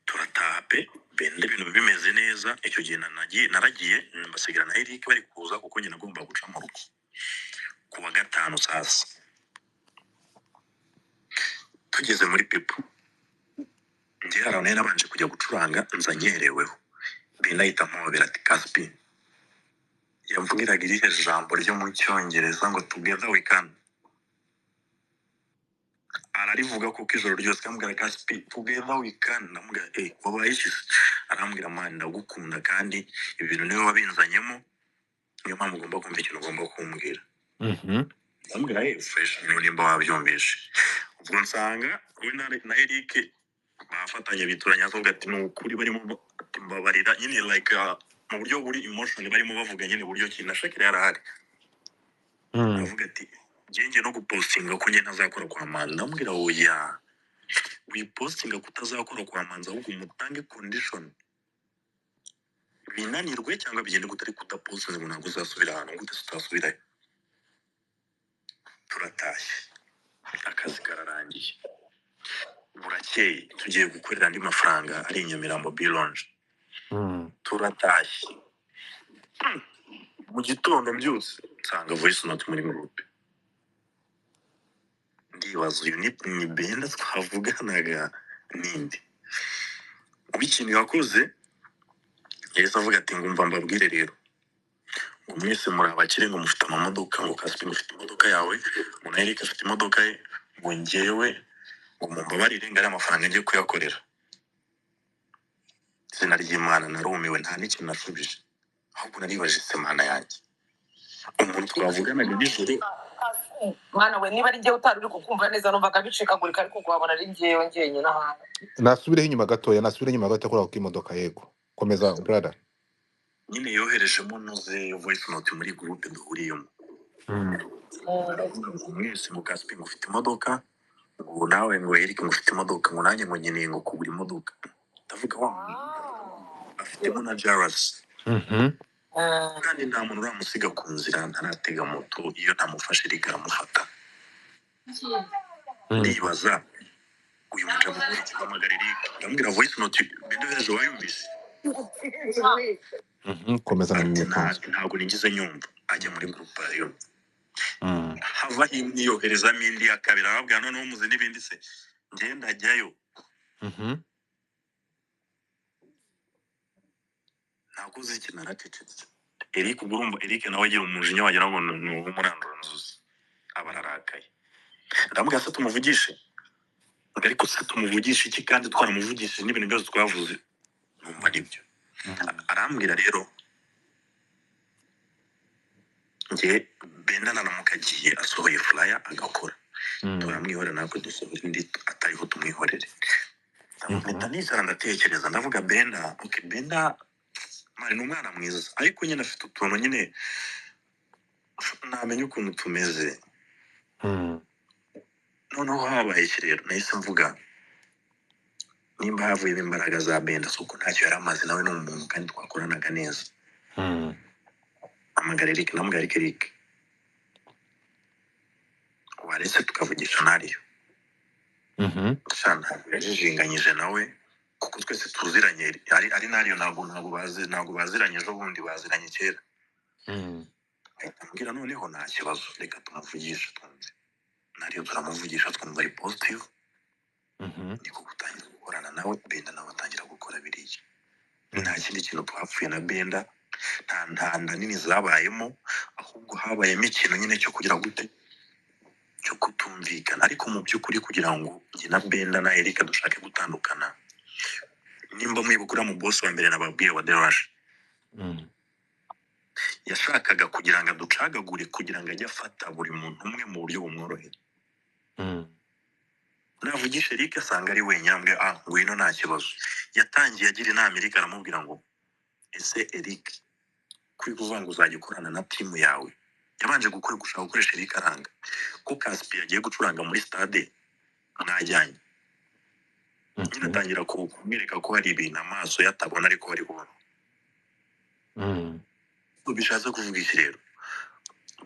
turataha pe. Benda ibintu bimeze neza. Icyo gihe naragiye mbasigira na Eric bari kuza, kuko njye nagomba guca mu rugo. Ku wa gatanu sasa tugeze muri Pipo, njye hari ahantu nari nabanje kujya gucuranga, nza nkereweho. Benda ahita ampobera ati, Kaspi, yamvugiraga irihe jambo ryo mu Cyongereza ngo "together we can", ararivuga kuko ijoro ryose ambwira, Kaspi, together we can. Ndamubwira, eh, wabaye iki se? Arambwira, man, ndagukunda, kandi ibi bintu niwe wabinzanyemo, niyo mpamvu ugomba kumva ikintu ugomba kumbwira. Ndamubwira, eh, fresh, niba nimba wabyumvishe. Ubwo nsanga we na Eric bafatanye, bituranye, avuga ati ni ukuri barimo ati mbabarira nyine, like mu buryo buri emotion barimo bavuga nyine buryo ki na Shakira yarahari. Aravuga ati njye no gupostinga ko njye ntazakora kwa Manzi. Ndamubwira, oya, wipostinga ko utazakora kwa Manzi, ahubwo umutange condition binanirwe cyangwa bigende gute, ariko udapostinze ngo ntabwo uzasubira ahantu, gute se utasubirayo? Turatashye, akazi kararangiye, burakeye tugiye gukorera andi mafaranga ari i Nyamirambo Bironje. Turatashye, mu gitondo mbyutse nsanga voice note muri group. Ndibaza, uyu ni Benda twavuganaga ninde? Ubu ikintu yakoze, yahise avuga ati, ngumva mbabwire rero, ngo mwese muri abakire, ngo mufite amamodoka, ngo Kaspi ngo ufite imodoka yawe, ngo na Eric afite imodoka ye, ngo njyewe ngo mumbabarire, ngo ariya mafaranga ngiye kuyakorera. Izina ry'Imana, narumiwe, nta n'ikintu nasubije, ahubwo naribajije se, Mana yanjye, umuntu twavuganaga nijoro. Mwana we, niba ari njyewe utari uri kukumva neza, numvaga bicikagurika, ariko wabona ari njyewe njyenyine ahantu. Nasubireho inyuma gatoya, nasubireho inyuma gato kuri ako k'imodoka. Yego, komeza, brother. Nyine yoherejemo noze voice note muri groupe duhuriyemo. Aravuga ngo mwese, ngo Kaspi ngo ufite imodoka, ngo nawe ngo Eric ngo ufite imodoka, ngo nanjye ngo nkeneye ngo kugura imodoka. Ndavuga, wa muntu afitemo na jarasi. Kandi nta muntu uramusiga ku nzira ntaratega moto, iyo ntamufashe Eric aramufata. Ndibaza, uyu mugabo muri guhamagara Eric, ndamubwira, voice note Benda yohereje wayumvise? Komeza na Ati mwitonzi. Ntabwo nigeze nyumva. Ajya muri groupe arayumva. Hava imwe yoherezamo indi ya kabiri, arababwira, noneho muzi n'ibindi se, njye ndajyayo. Nakoze iki? Naracecetse. Eric, ubwo urumva Eric nawe agira umujinya wagira ngo ni uw'umuranduranzuzi, aba ararakaye. Ndamubwira, se tumuvugishe? Ariko se tumuvugishe iki kandi twaramuvugishije n'ibintu byose twavuze numva ari byo? Arambwira rero, njye Benda naramuka agiye asohoye flyer agakora, turamwihorera, natwe dusohora indi atariho tumwihorere. Mpita nicara ndatekereza, ndavuga, Benda, okay, Benda man ni umwana mwiza, ariko nyine afite utuntu nyine ntamenya ukuntu tumeze. Noneho habaye iki rero? Nahise mvuga, nimba havuyemo imbaraga za Benda, si uko ntacyo yari amaze, nawe ni umuntu kandi twakoranaga neza. Hamagara Eric, ndamubwira, Eric, Eric, waretse tukavugisha nariyo? Sha, ntabwo yajijinganyije nawe. Kuko twese tuziranye, ari nariyo, ntabwo baziranye ejo bundi, baziranye kera. Ahita ambwira noneho nta kibazo, reka tumuvugishe twumve. Nariyo turamuvugisha, twumva ari positive. Niko gutangira gukorana nawe, Benda nawe atangira gukora biriya. Nta kindi kintu twapfuye na Benda, nta nda nini zabayemo, ahubwo habayemo ikintu nyine cyo kugira gute, cyo kutumvikana. Ariko mu by'ukuri kugira ngo njye na Benda na Erika dushake gutandukana, nimba mwibuka uriya mu boss wa mbere nababwiye wa Deraje, yashakaga kugira ngo aducagagure, kugira ngo ajye afata buri muntu umwe mu buryo bumworoheye. Navugisha Eric asanga ari wenyine, ambwira ah ngwino nta kibazo. Yatangiye agira inama Eric, aramubwira ngo ese Eric, kuri kuvuga ngo uzajya ukorana na timu yawe, yabanje gukora gushaka gukoresha Eric aranga ko Caspi yagiye gucuranga muri stade mwajyanye nyine, atangira kumwereka ko hari ibintu amaso yatabona ariko ari kubona. Bishatse kuvuga iki rero?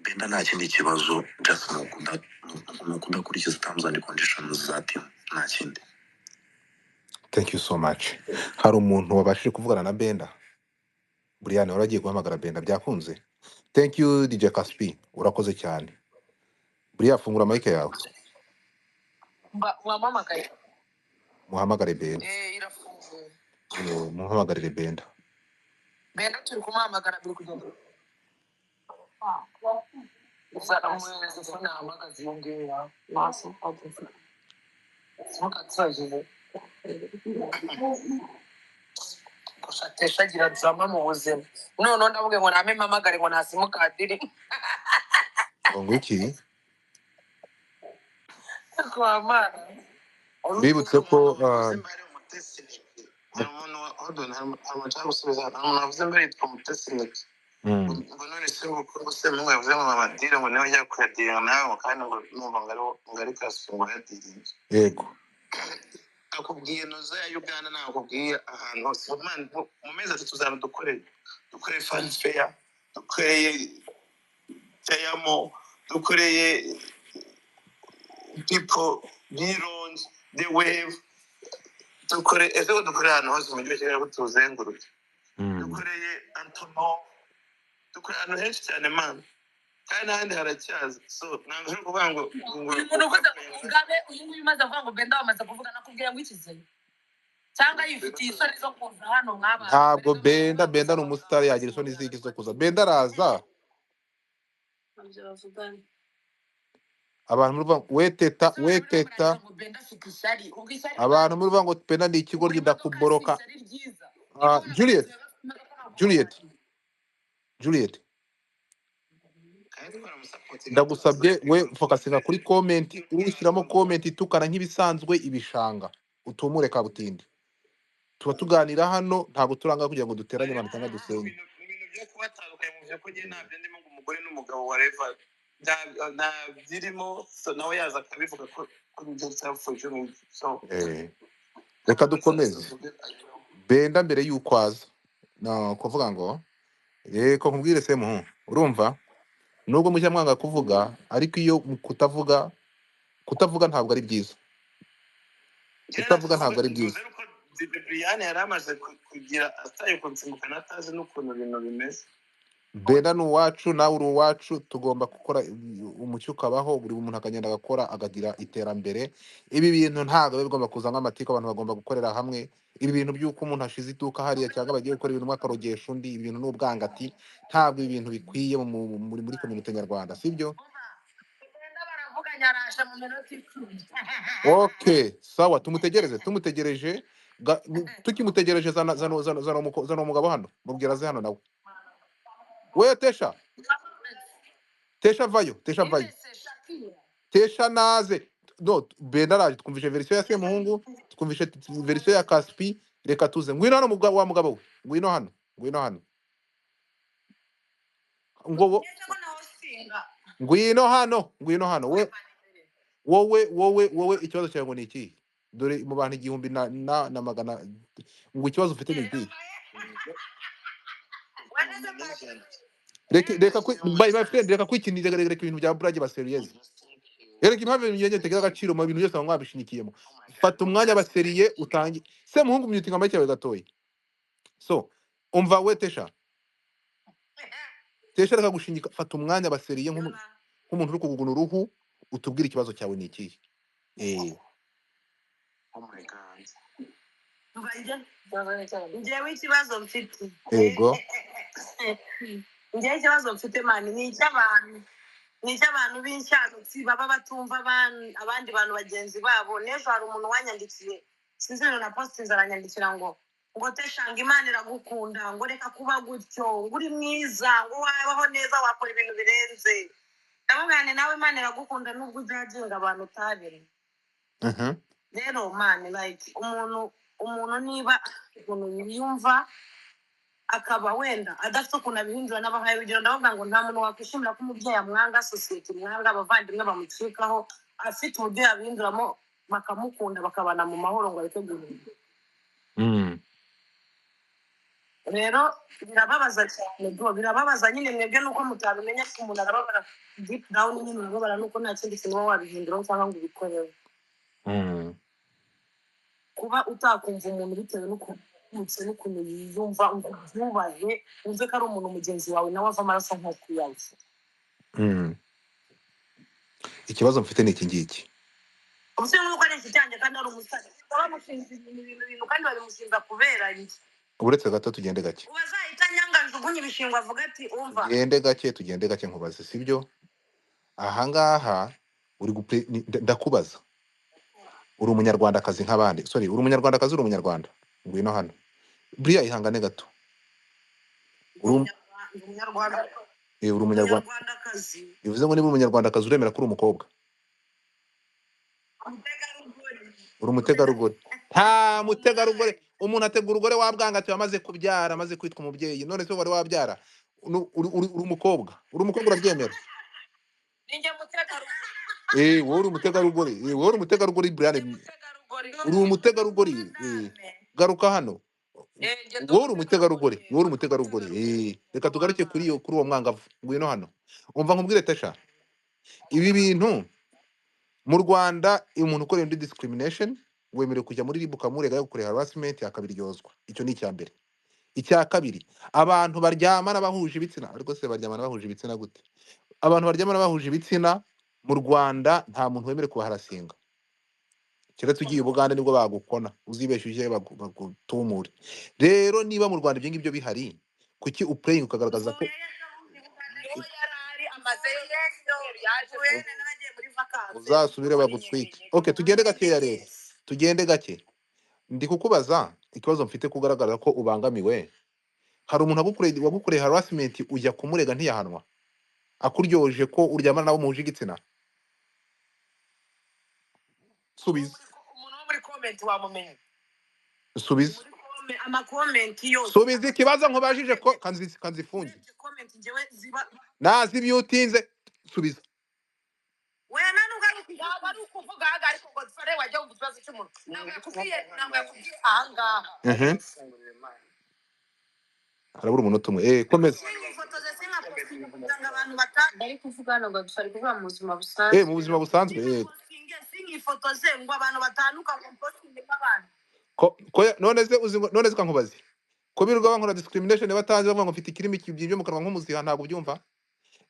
Benda nta kindi kibazo, just ni ukudakurikiza terms and conditions za team, nta kindi. Thank you so much. Hari umuntu wabashije kuvugana na Benda? Brian wari agiye guhamagara Benda, byakunze? Thank you DJ Caspi, urakoze cyane. Buriya fungura mic yawe. Wampamagaye? Muhamagare Benda. Eh, irafunguye. Muhamagarire Benda. Benda turi kumuhamagara, biri kugenda uzana umuyobozi fone ahamagaze iyo ngiyo yawe ntukatubagire gusa tesha agira drama mu buzima. Noneho ndavuga ngo name mpamagare ngo nta simukadi iri. Ngo iki? Kwa mana. Bibutse ko Hari umuntu wavuze mbere Umutesi Niki. Hari umuntu hold on, hari umuntu nshaka gusubiza. Hari umuntu wavuze mbere yitwa Mutesi Niki. Ngo none se ngo ko se mungu yavuze ngo amadiri ngo niwe ajya kuyadiringa nawe, ngo kandi ngo numva ngo ari ngo ari Kaspi ngo yadirinze. Yego. Akubwiye noza ya Uganda, ntabwo akubwiye ahantu hose. Man, mu mezi 3 tuzaba dukoreye Fun Fair, dukoreye Teyamo, dukoreye People Bironge, The Wave, dukore ese ko dukoreye ahantu hose mu mujyi wa Kigali ko tuwuzenguruke. Dukoreye Antonov, dukoreye ahantu henshi cyane man, kandi n'ahandi haracyaza. So ntabwo ushobora kuvuga ngo Uyu muntu uvuze ngo Mugabe, uyu nguyu umaze kuvuga ngo Benda wamaze kuvuga, nakubwira ngo ikize cyangwa yifitiye isoni zo kuza hano mw'abantu. Ntabwo Benda ni umusitari, yagira isoni z'iki zo kuza? Benda araza. Ntabyo bavugana. Abantu muri we teta ese we abantu barimo teta baragira ngo Benda afite ishyari, ubwo ishyari abantu muri ngo Benda ni ikigoryi, buri modoka si ndakuboroka. ishyari ryiza niba Juliet, waramusubiye imodoka ntabwo Juliet, warangiye. Juliet, kandi twaramusapotinga. Ndagusabye we fokasinga kuri comment, ushyiramo comment itukana nk'ibisanzwe ibishanga, utumure kabutindi. Tuba tuganira hano, ntabwo turanga kugira ngo duteranye abantu cyangwa Mu dusenye. bintu byo kubatandukanya mu ko njye ntabyo ndimo, ngo umugore n'umugabo wareva ntabyirimo. So nawe yaza akabivuga ko nibyo byapfuye ibyo ngibyo, so Reka dukomeze. Benda mbere y'uko aza no kuvuga ngo reka nkubwire semuhu, urumva nubwo mujya mwanga kuvuga, ariko iyo kutavuga ntabwo ari byiza. Njyewe Kutavuga ntabwo ari byiza. Ntuzi ko Brian yari amaze kugira ataye kunsimbukana atazi n'ukuntu ibintu bimeze. Benda ni uwacu, nawe uri uwacu, tugomba gukora umucyo ukabaho, buri muntu akagenda agakora akagira iterambere. Ibi bintu ntabwo biba bigomba kuza nk'amatiku, abantu bagomba gukorera hamwe. Ibi bintu by'uko umuntu ashize iduka hariya cyangwa bagiye gukora ibintu umwe akarogesha undi, ibi bintu ni ubwangati, ntabwo ibi bintu bikwiye muri communauté nyarwanda, sibyo? Benda baravuganye, araje mu minota 10. Okay, sawa, tumutegereze, tumutegereje tukimutegereje, zana zana zana zana zana umugabo hano, mubwira aze hano nawe. We Tesha, Tesha vayo, Tesha vayo. Inde se Shakira? Tesha naze. No Benda araje, twumvishe verisiyo ya Semuhungu, twumvishe verisiyo ya Kaspi, reka tuze. Ngwino hano wa mugabo we, ngwino hano, ngwino hano, ngo Ese ko nawe usinga. Ngwino hano, ngwino hano we. Wowe ikibazo cyawe ngo ni ikihe? Dore mu bantu igihumbi na magana, ngo ikibazo ufite ni ikihe? Reka my friend, reka kwikinira, reka ibintu bya burage ba serious. Erega impamvu ibintu bitagira agaciro mu bintu byose muba mwabishinyikiyemo. Fata umwanya baseriye utange. Semuhungu myutinga make yawe gatoya. So umva we Tesha, Tesha reka gushinyika, fata umwanya baseriye nk'umuntu uri kuguguna uruhu, utubwire ikibazo cyawe ni ikihe. Oh my God. Njyewe ikibazo mfite, Yego. njyewe ikibazo mfite man ni icy'abantu, ni icy'abantu b'inshyadutsi baba batumva abandi bantu bagenzi babo. N'ejo hari umuntu wanyandikiye, sinzi ibintu na postinze, aranyandikira ngo Tesha, ngo Imana iragukunda, ngo reka kuba gutyo, ngo uri mwiza, ngo wabaho neza, wakora ibintu birenze. Ndamubwira nti nawe Imana iragukunda nubwo ujudginga abantu utabimwe. Rero man, like umuntu niba ukuntu yiyumva akaba wenda adafite ukuntu abihindura, n'abahaye urugero ndavuga ngo nta muntu wakwishimira ko umubyeyi amwanga, sosiyete imwanga, abavandimwe bamucikaho, afite uburyo yabihinduramo bakamukunda, bakabana mu mahoro, ngo areke guhinduka. Rero birababaza cyane bro, birababaza nyine. Mwebwe nuko mutabimenya ko umuntu arababara deep down nyine, urababara nuko nta kindi kintu uba wabihinduraho cyangwa ngo ubikoreho. Kuba utakumva umuntu bitewe n'ukuntu yavutse n'ukuntu yiyumva, ngo ubyubahe, wumve ko ari umuntu mugenzi wawe, nawe ava amaraso nk'uko uyava. Ikibazo mfite ni iki ngiki. Ubuse nk'uko ari inshuti yanjye kandi ari umusore, bamushinja ibintu kandi babimushinja kubera njye. Uretse gato, tugende gake. Ubu azahita anyanga, njugunye ibishingwe, avuga ati umva. Tugende gake, tugende gake, nkubaze, sibyo? Ahangaha uri ndakubaza, uri umunyarwandakazi nk'abandi, sorry, uri umunyarwandakazi, uri umunyarwanda, ngwino hano buriya, ihangane gato. Uri Umunyarwanda. Uri umunyarwanda. Umunyarwandakazi. Bivuze ngo niba uri umunyarwandakazi uremera ko uri umukobwa? Umutegarugori. Uri umutegarugori? Nta mutegarugori, umuntu atega urugore wabwangatiwe, amaze kubyara, amaze kwitwa umubyeyi. None se wari wabyara? Uri umukobwa, uri umukobwa, urabyemera? Ninjye mutegarugori. Wowe uri umutegarugori, wowe uri umutegarugori Brian. Ninjye mutegarugori. Uri umutegarugori. Garuka hano. Njye ndi Wowe uri umutegarugori. umutegarugori. Wowe uri umutegarugori. Reka tugaruke kuri uwo mwangavu, ngwino hano. Umva nkubwire Tesha, ibi bintu mu Rwanda, iyo umuntu ukoreye undi discrimination, wemerewe kujya muri RIB ukamurega yagukoreye harassment, akabiryozwa. Icyo ni icya mbere. Icya kabiri, abantu baryamana bahuje ibitsina, ariko se baryamana bahuje ibitsina gute? Abantu baryamana bahuje ibitsina mu Rwanda nta muntu wemerewe kubaharassinga, keretse ugiye i Bugande nibwo bagukona, uzibeshye ujyeyo bagutumure. Rero niba mu Rwanda ibyo ngibyo bihari, kuki uplaying ukagaragaza ko Niho yari ari amazeyo icyumweru, yaje naragiye muri vacances. Uzasubire bagutwike. Okay, tugende gakeya rero, tugende gake. Ndi kukubaza ikibazo mfite, kugaragara ko ubangamiwe. Hari umuntu wagukoreye harassment, ujya kumurega, ntiyahanwa, akuryoje ko uryamana nabo muhuje igitsina? Subiza. Umuntu wo muri comment wamumenya? Subiza. Amacomment yose. Subiza ikibazo nkubajije ko kanzifunge. Urebye comment njyewe ziba Nazi ibyo utinze, subiza. Weya, nta nubwo ari ntabwo ari ukuvuga ahangaha, ariko ngo dufare wajya wumva ikibazo cy'umuntu, ntabwo yakubwiye ahangaha. Harabura umunota umwe. Komeza. Sinkifotoze, sinkapostinge kugira ngo abantu bata Bari kuvuga hano ngo bari kuvuga mu buzima busanzwe. Mu buzima busanzwe. Sinkapostinge, sinkifotoze ngo abantu batanuka, ngo mpostinge nk'abantu. Ko none se uzi none se kankubaze, ko birirwa bankora discrimination batazi, bavuga ngo mfite ikirimi kibyimbye mu kanwa nk'umuziha, ntabwo ubyumva?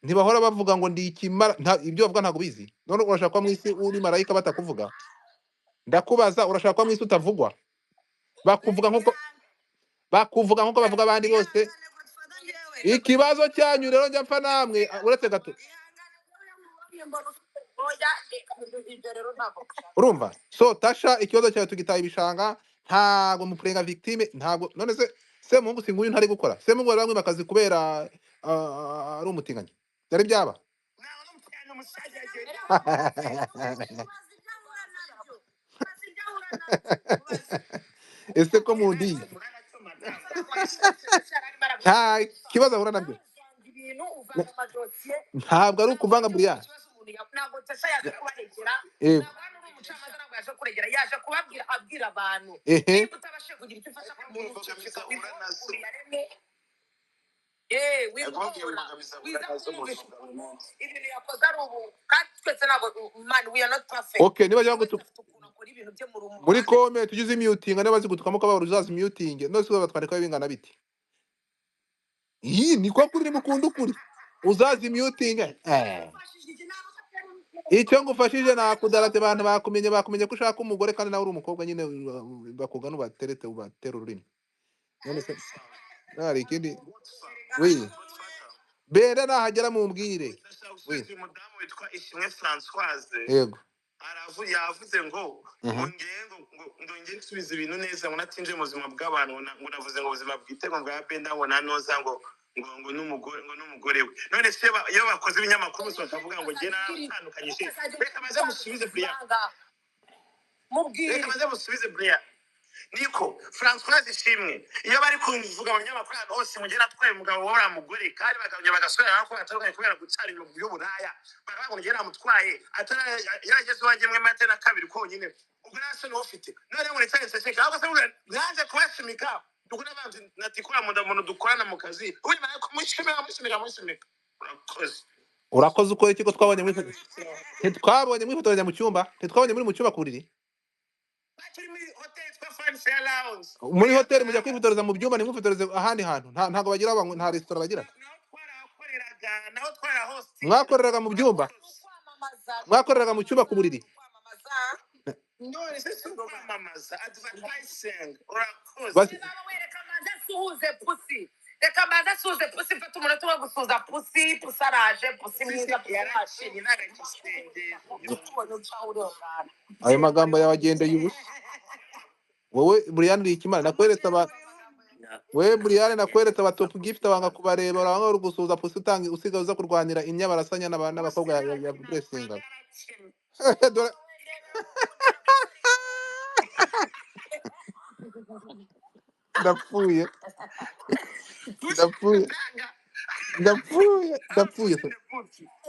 Ntibahora bavuga ngo ndi ikimara? Nta ibyo bavuga ntabwo bizi? None urashaka kuba mu isi uri marayika batakuvuga? Ndakubaza, urashaka kuba mu isi utavugwa, bakuvuga nkuko bavuga abandi bose? Ikibazo cyanyu rero njya mpfa namwe, uretse gato. Urumva so Tasha, ikibazo cyawe tugitaye ibishanga, ntabwo mupurenga victime, ntabwo. None se Semuhungu si nguyu ntari gukora? Semuhungu bari bamwe bakazi kubera ari umutinganyi, byari byaba? Ese ko mundiye nta kibazo ahura nabyo? Ntabwo ari ukuvanga buriya. Yego. Ehe. Kubabwira Wigora ngo wiza bizakora zo mu kumwumvisha buzima bwa buri ukuntu munsi. Ibintu yakoze ari ubu, kandi twese ntabwo, man, we are not perfect. Okay, niba Buri cyangwa wese afite ukuntu akora ibintu bye mu muri ruhande. comment tujye mutinga, niba zigutukamo kababaro uzazi mutinge, none se batwandikaho bingana biti? Iyi ni kwa kuri mukunda ukuri, uzazi mutinge. Icyo ngufashije nakudarate, abantu bakumenye, bakumenye ko ushaka umugore kandi nawe uri umukobwa nyine, bakugana ubaterete, ubatera ururimi. None se hari ikindi? Wi Benda nahagera mumbwire. Ndashaka Wi gusubiza uyu mudamu witwa Ishimwe Françoise. Yego. Aravu yavuze ngo ngo ngiye ngo ngiye gusubiza ibintu neza, ngo natinje mu buzima bw'abantu, ngo navuze ngo ubuzima bwite ngo bwa Benda ngo nanoza ngo n'umugore, ngo n'umugore we. None se iyo bakoze ibinyamakuru bose bakavuga ngo ngiye naratandukanyije. Reka maze musubize Brian, Mubwire. Reka maze musubize Brian. Niko Françoise Ishimwe, iyo bari kuvuga mu binyamakuru ahantu hose ngo ngiye natwaye umugabo w'uriya mugore, kandi bakongera bagasubirana ko batandukanye kubera gucara ibintu by'uburaya, bakavuga ngo ngiye namutwaye atara yarageze iwanjye mwe mate na kabiri konyine, ubwo nta soni ufite. None ngo nicyaye nseseke ahubwo se buriya nanze kubashimika dukora banzi natikura mu nda muntu dukorana mu kazi, ubu nyuma yo kumushimika mushimika mushimika, urakoze. Urakoze. Ukora iki ko twabonye muri, ntitwabonye mwifotoranya mu cyumba, ntitwabonye muri mu cyumba ku buriri? Turi muri hoteli yitwa Fine Fair Lounge. Muri hoteli mujya kwifotoreza mu byumba, ntimwifotoreze ahandi hantu? Ntabwo bagira nta resitora bagira. Naho twarahakoreraga, naho twarahostingaga. Mwakoreraga mu byumba, mwakoreraga mu cyumba ku buriri. None se si ukwamamaza advertising? Urakoze. Reka mbanze nsuhuze Pusi, reka mbanze nsuhuze Pusi, mfate umunota wo gusuhuza Pusi. Pusi araje, Pusi mwiza, Pusi araje. Yarakinye n'agakisengesho. Tubonye ucaho urengana. Ayo magambo yawe agendeye ubusa. Wowe Brian uri ikimara, nakweretse aba, wewe Brian nakweretse aba top gift banga kubareba, uranga uri gusuhuza Pusi, utanga usiga uza kurwanira inyabarasanya n'abakobwa ya blessingaga. Dore ndapfuye, ndapfuye, ndapfuye, ndapfuye.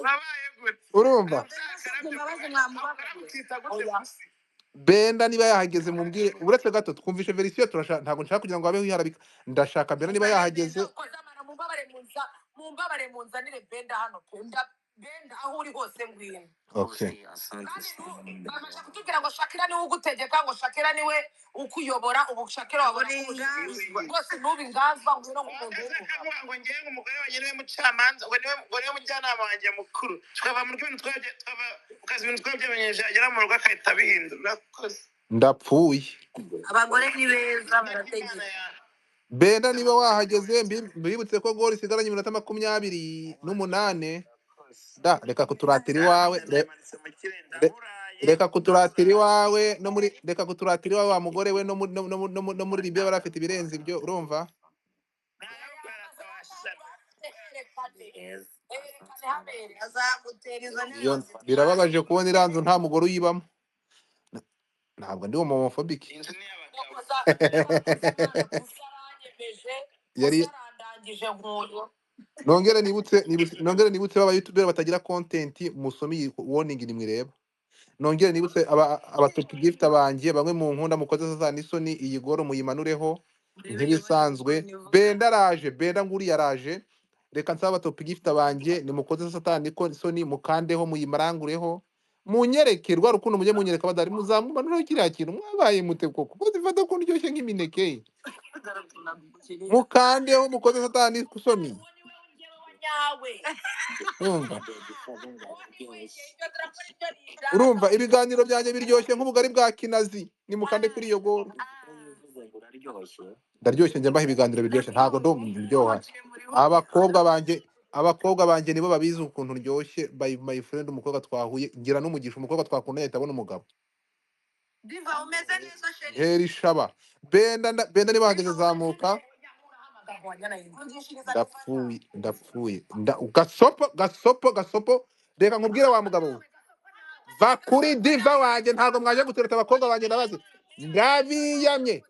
Wabaye gute? Urumva Imbabazi mwamubabariye? Oya. Benda niba yahageze mumbwire. Uretse gato twumvishe verisiyo, turashaka, ntabwo nshaka kugira ngo habeho iharabika, ndashaka Benda niba Muzane yahageze. Benda ukoze amara, mumbabare munza, mumbabare munzanire Benda hano pe. Benda aho uri hose ngwino. Okay. Kandi bamaze kutubwira ngo Shakira niwe ugutegeka, ngo Shakira niwe ukuyobora. Ubu Shakira wabona ko rwose n'ubu inganzwa, ngwino nk'umuntu Akaza w'umugabo. akavuga ngo ngewe ngo umugore wanjye niwe mucamanza, ngo niwe mujyanama wanjye mukuru, tukava mu rwego twabye, tukava mu kazi ibintu twabyemenyesha, yagera mu rugo agahita abihindura. Urakoze. Ndapfuye. Abagore ni beza, Imana barategeka. ya Benda niba wahageze, mbibutse ko gol isigaranye iminota 28. Da reka kuturatira iwawe, Ndamanitse mu kirere, ndaburaye. reka kuturatira iwawe no muri, reka kuturatira iwawe wa mugore we, no muri no, no, no, no muri Libya barafite ibirenze ibyo, urumva? Erekane, erekane habere. Azagutera izo Iyo ntebe. birababaje kubona iranzu nta mugore uyibamo. Ntabwo ndi homophobic. Inzu ni iy'abagabo. Nakoza nakoza mwana, Pusi aranyemeje, Yari Pusi arandangije nkuyu. nongere nibutse, nongere nibutse baba YouTuber batagira content, musome iyi warning nimwireba. Nongere nibutse aba top gift banjye, bamwe mu nkunda mukoze sasa n'isoni, iyi goro muyimanureho nk'ibisanzwe. Benda araje, Benda nguri yaraje. Reka nsaba aba top gift banjye nimukoze satani ko isoni, mukandeho muyimarangureho, munyereke rwa rukundo mujye munyereka, badari muzamumanureho kiriya kintu mwabaye mute koko, ko zifata ko ndyoshye nk'imineke. Mukandeho mukoze satani isoni. Uwo niwe njyewe wa nyawe. Urumva? Uwo niwe njye, iryo darapo niryo rinjyana. Urumva ibiganiro byanjye biryoshye nk'ubugari bwa kinazi, nimukande kuri iyo goro. Ndaryoshye, njya mbaha ibiganiro biryoshye, ntabwo ndi umuntu uryoha. Abakobwa banjye nibo babizi ukuntu ndyoshye. By my friend, umukobwa twahuye ngira n'umugisha, umukobwa twakundanye ahita abona umugabo. Diva umeze neza sheri. Heri shaba Benda, Benda niba wahageze zamuka. Ndapfuye, ndapfuye, gasopo, gasopo, gasopo. Reka nkubwire wa mugabo we, va kuri Diva wanjye, ntabwo mwaje gutereta abakobwa banjye, ndabazi, ndabiyamye.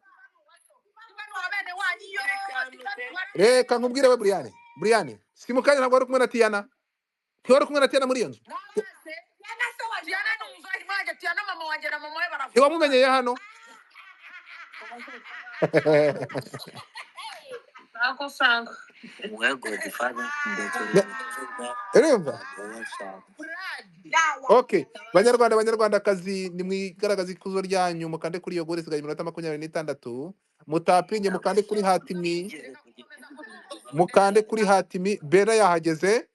Reka nkubwire we Brian, Brian si mukanya, ntabwo wari kumwe na Tiana, ntiwari kumwe na Tiana muri iyo nzu, ntiwamumenyeye hano. Uncle Frank. Wowe Godfather, ndekera umukobwa Urumva? wowe nshaka. Okay, banyarwanda, banyarwandakazi, nimwigaragaze ikuzo ryanyu, mukande kuri iyo gol. Isigaye iminota 26, mutapinge, mukande kuri hatimi, mukande kuri hatimi. Bera yahageze,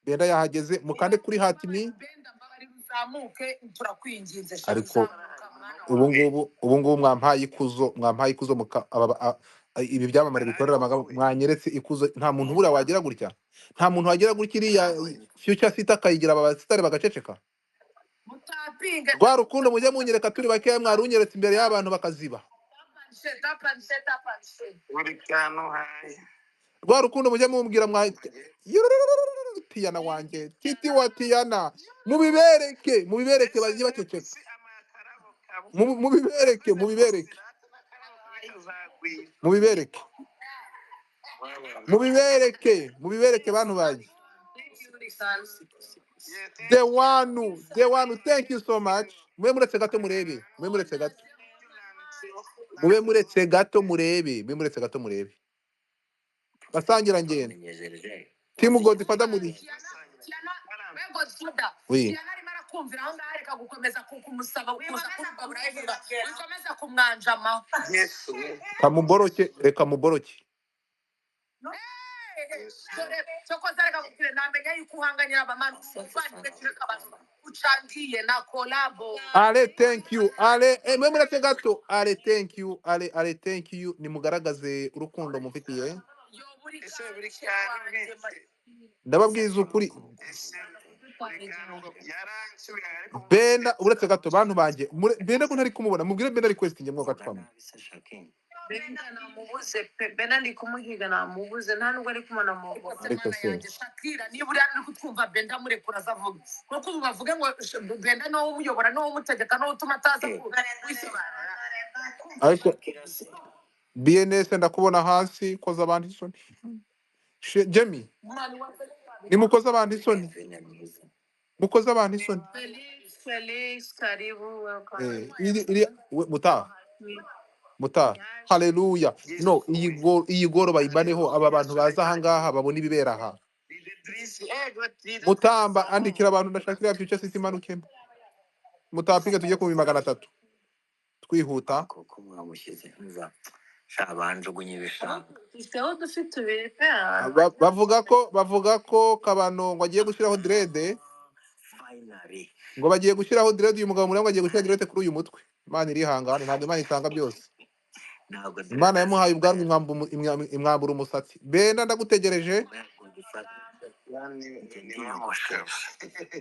Benda yahageze, mukande kuri hatimi. Benda, mbabarira uzamuke, turakwinginze sha. Ariko Uzamuka mwana ubu wawe. ngubu, ubu ngubu mwampaye ikuzo, mwampaye ikuzo muka ibi byamamare bikorera amagambo, mwanyeretse ikuzo. Nta muntu buriya wagira gutya, nta muntu wagira gutya iriya Future City akayigira aba basitari bagaceceka. Mutapinge. Rwa rukundo mujye munyereka turi bakeya, mwarunyeretse imbere y'abantu bakaziba. Tapanshe, tapanshe, tapanshe. Buri kantu hayi. Rwa rukundo mujye mumbwira mwa Yurururururu, Tiyana wanjye, Titi wa Tiyana, mubibereke, mubibereke bajye baceceka. Mubibereke, mubibereke, mubibereke, mubibereke, mubibereke bantu banjye. The one, the one, thank you so much. Mube muretse gato murebe, mube muretse gato, mube muretse gato murebe, mube muretse gato murebe. Basangira ngendo, Twamenyejeje. Team Godfather muri Tiana, we Godfather. Oui. Tiana arimo arakumvira aho ngaho, reka gukomeza kumusaba kuza kumugabura ivuga, wikomeza kumwanjama. Kamuboroke, reka muboroke. Dore cyokoza, reka kubwire, namenya yuko uhanganye n'abamana umuvandimwe kereka abantu ucangiye na kolabo. Ale, thank you. Ale, mube muretse gato. Ale, thank you. Ale, ale, thank you. Nimugaragaze urukundo mufitiye. Yo buri kantu wanjye. Ndababwiza ukuri. Benda, uretse gato bantu banjye. Benda ko ntari kumubona. Mubwire Benda request njye mwoka Vuga twamwe. nabi se Shaki. Benda namubuze pe. Benda ndi kumuhiga namubuze, nta nubwo ari kumubona mu Ariko se Ariko mana se. yanjye, Shakira, niba uriya uri kutwumva, Benda murekura azavuga, kuko ubu bavuge ngo Benda niwo umuyobora, niwo umutegeka, niwo utuma ataza kwisobanura. Ariko Shakira se. BNS ndakubona hasi, koza abantu isoni. Jemmy, nimukoze abantu isoni. Kevin mwiza. Mukoze abantu isoni. Felix, Felix, karibu, welcome. Iri iri we, muta. Muta. Haleluya. No, iyi gol, iyi goro bayibaneho aba bantu baza aha ngaha babona ibibera aha. Mutamba, andikira abantu, ndashaka iriya Future City imanukemo. Mutapinge tujye ku 300 twihuta. Koko mwamushyize nza. Sha banjugunye ibishanga. Dufiteho udufi tubiri pe ahantu. Bavuga ko Kabano ngo agiye gushyiraho dread. Finally. Ngo bagiye gushyiraho dread, uyu mugabo muri ngo agiye gushyira dread kuri uyu mutwe. Imana irihangane, ntabwo Imana itanga byose. Ntabwo Imana dread yamuhaye ubwanwa azitera. imwambura umusatsi. Benda ndagutegereje. Oya Godfather. Njye ndiyogoshesha.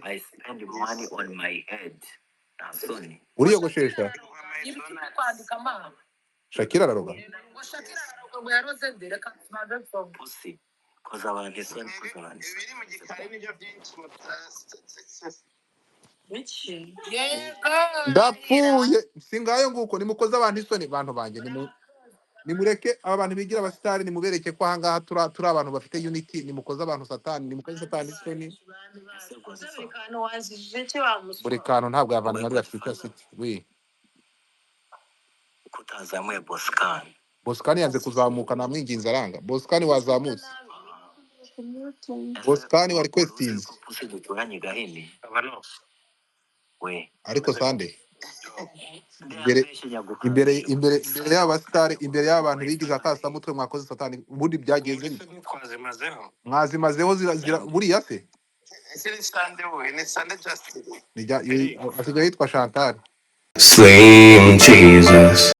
I spend money on my head. Nta soni. Ngo Uriyogoshesha? Shakira araroga, ibiki uri kwandika ma? Shakira araroga. Ngo Shakira araroga, ngo yaroze nde? Reka tubanze nsome. Pussy. Koza abantu isoni, koza abantu isoni. Biki? Yego Rahira. Ndapfuye singayo nguko, nimukoze abantu isoni bantu banjye, nimureke aba bantu bigira abasitari, nimubereke ko ahangaha turi abantu bafite unity. Nimukoze abantu satani, nimukoze satani isoni. Ese Ese buri Godfather. kantu wazijije iki wa Buri muswa? kantu ntabwo yavana Wowe muri Future Godfather. City we. Kutazamuye Boscan. Bosikani yanze kuzamuka, namwinginze aranga. Bosikani wazamutse? Ese Bosikani wari wari uzi kwestinze. ko Pussy duturanye Gahini? We. Ariko sande imbere Ndiyambeshye imbere nyagukangisha. imbere imbere y'abasitari, imbere y'abantu bigize akasamutwe, mwakoze satani, ubundi byagenze bite? Mwazimazeho zira buriya se asigaye yitwa Chantal. Slim Jesus.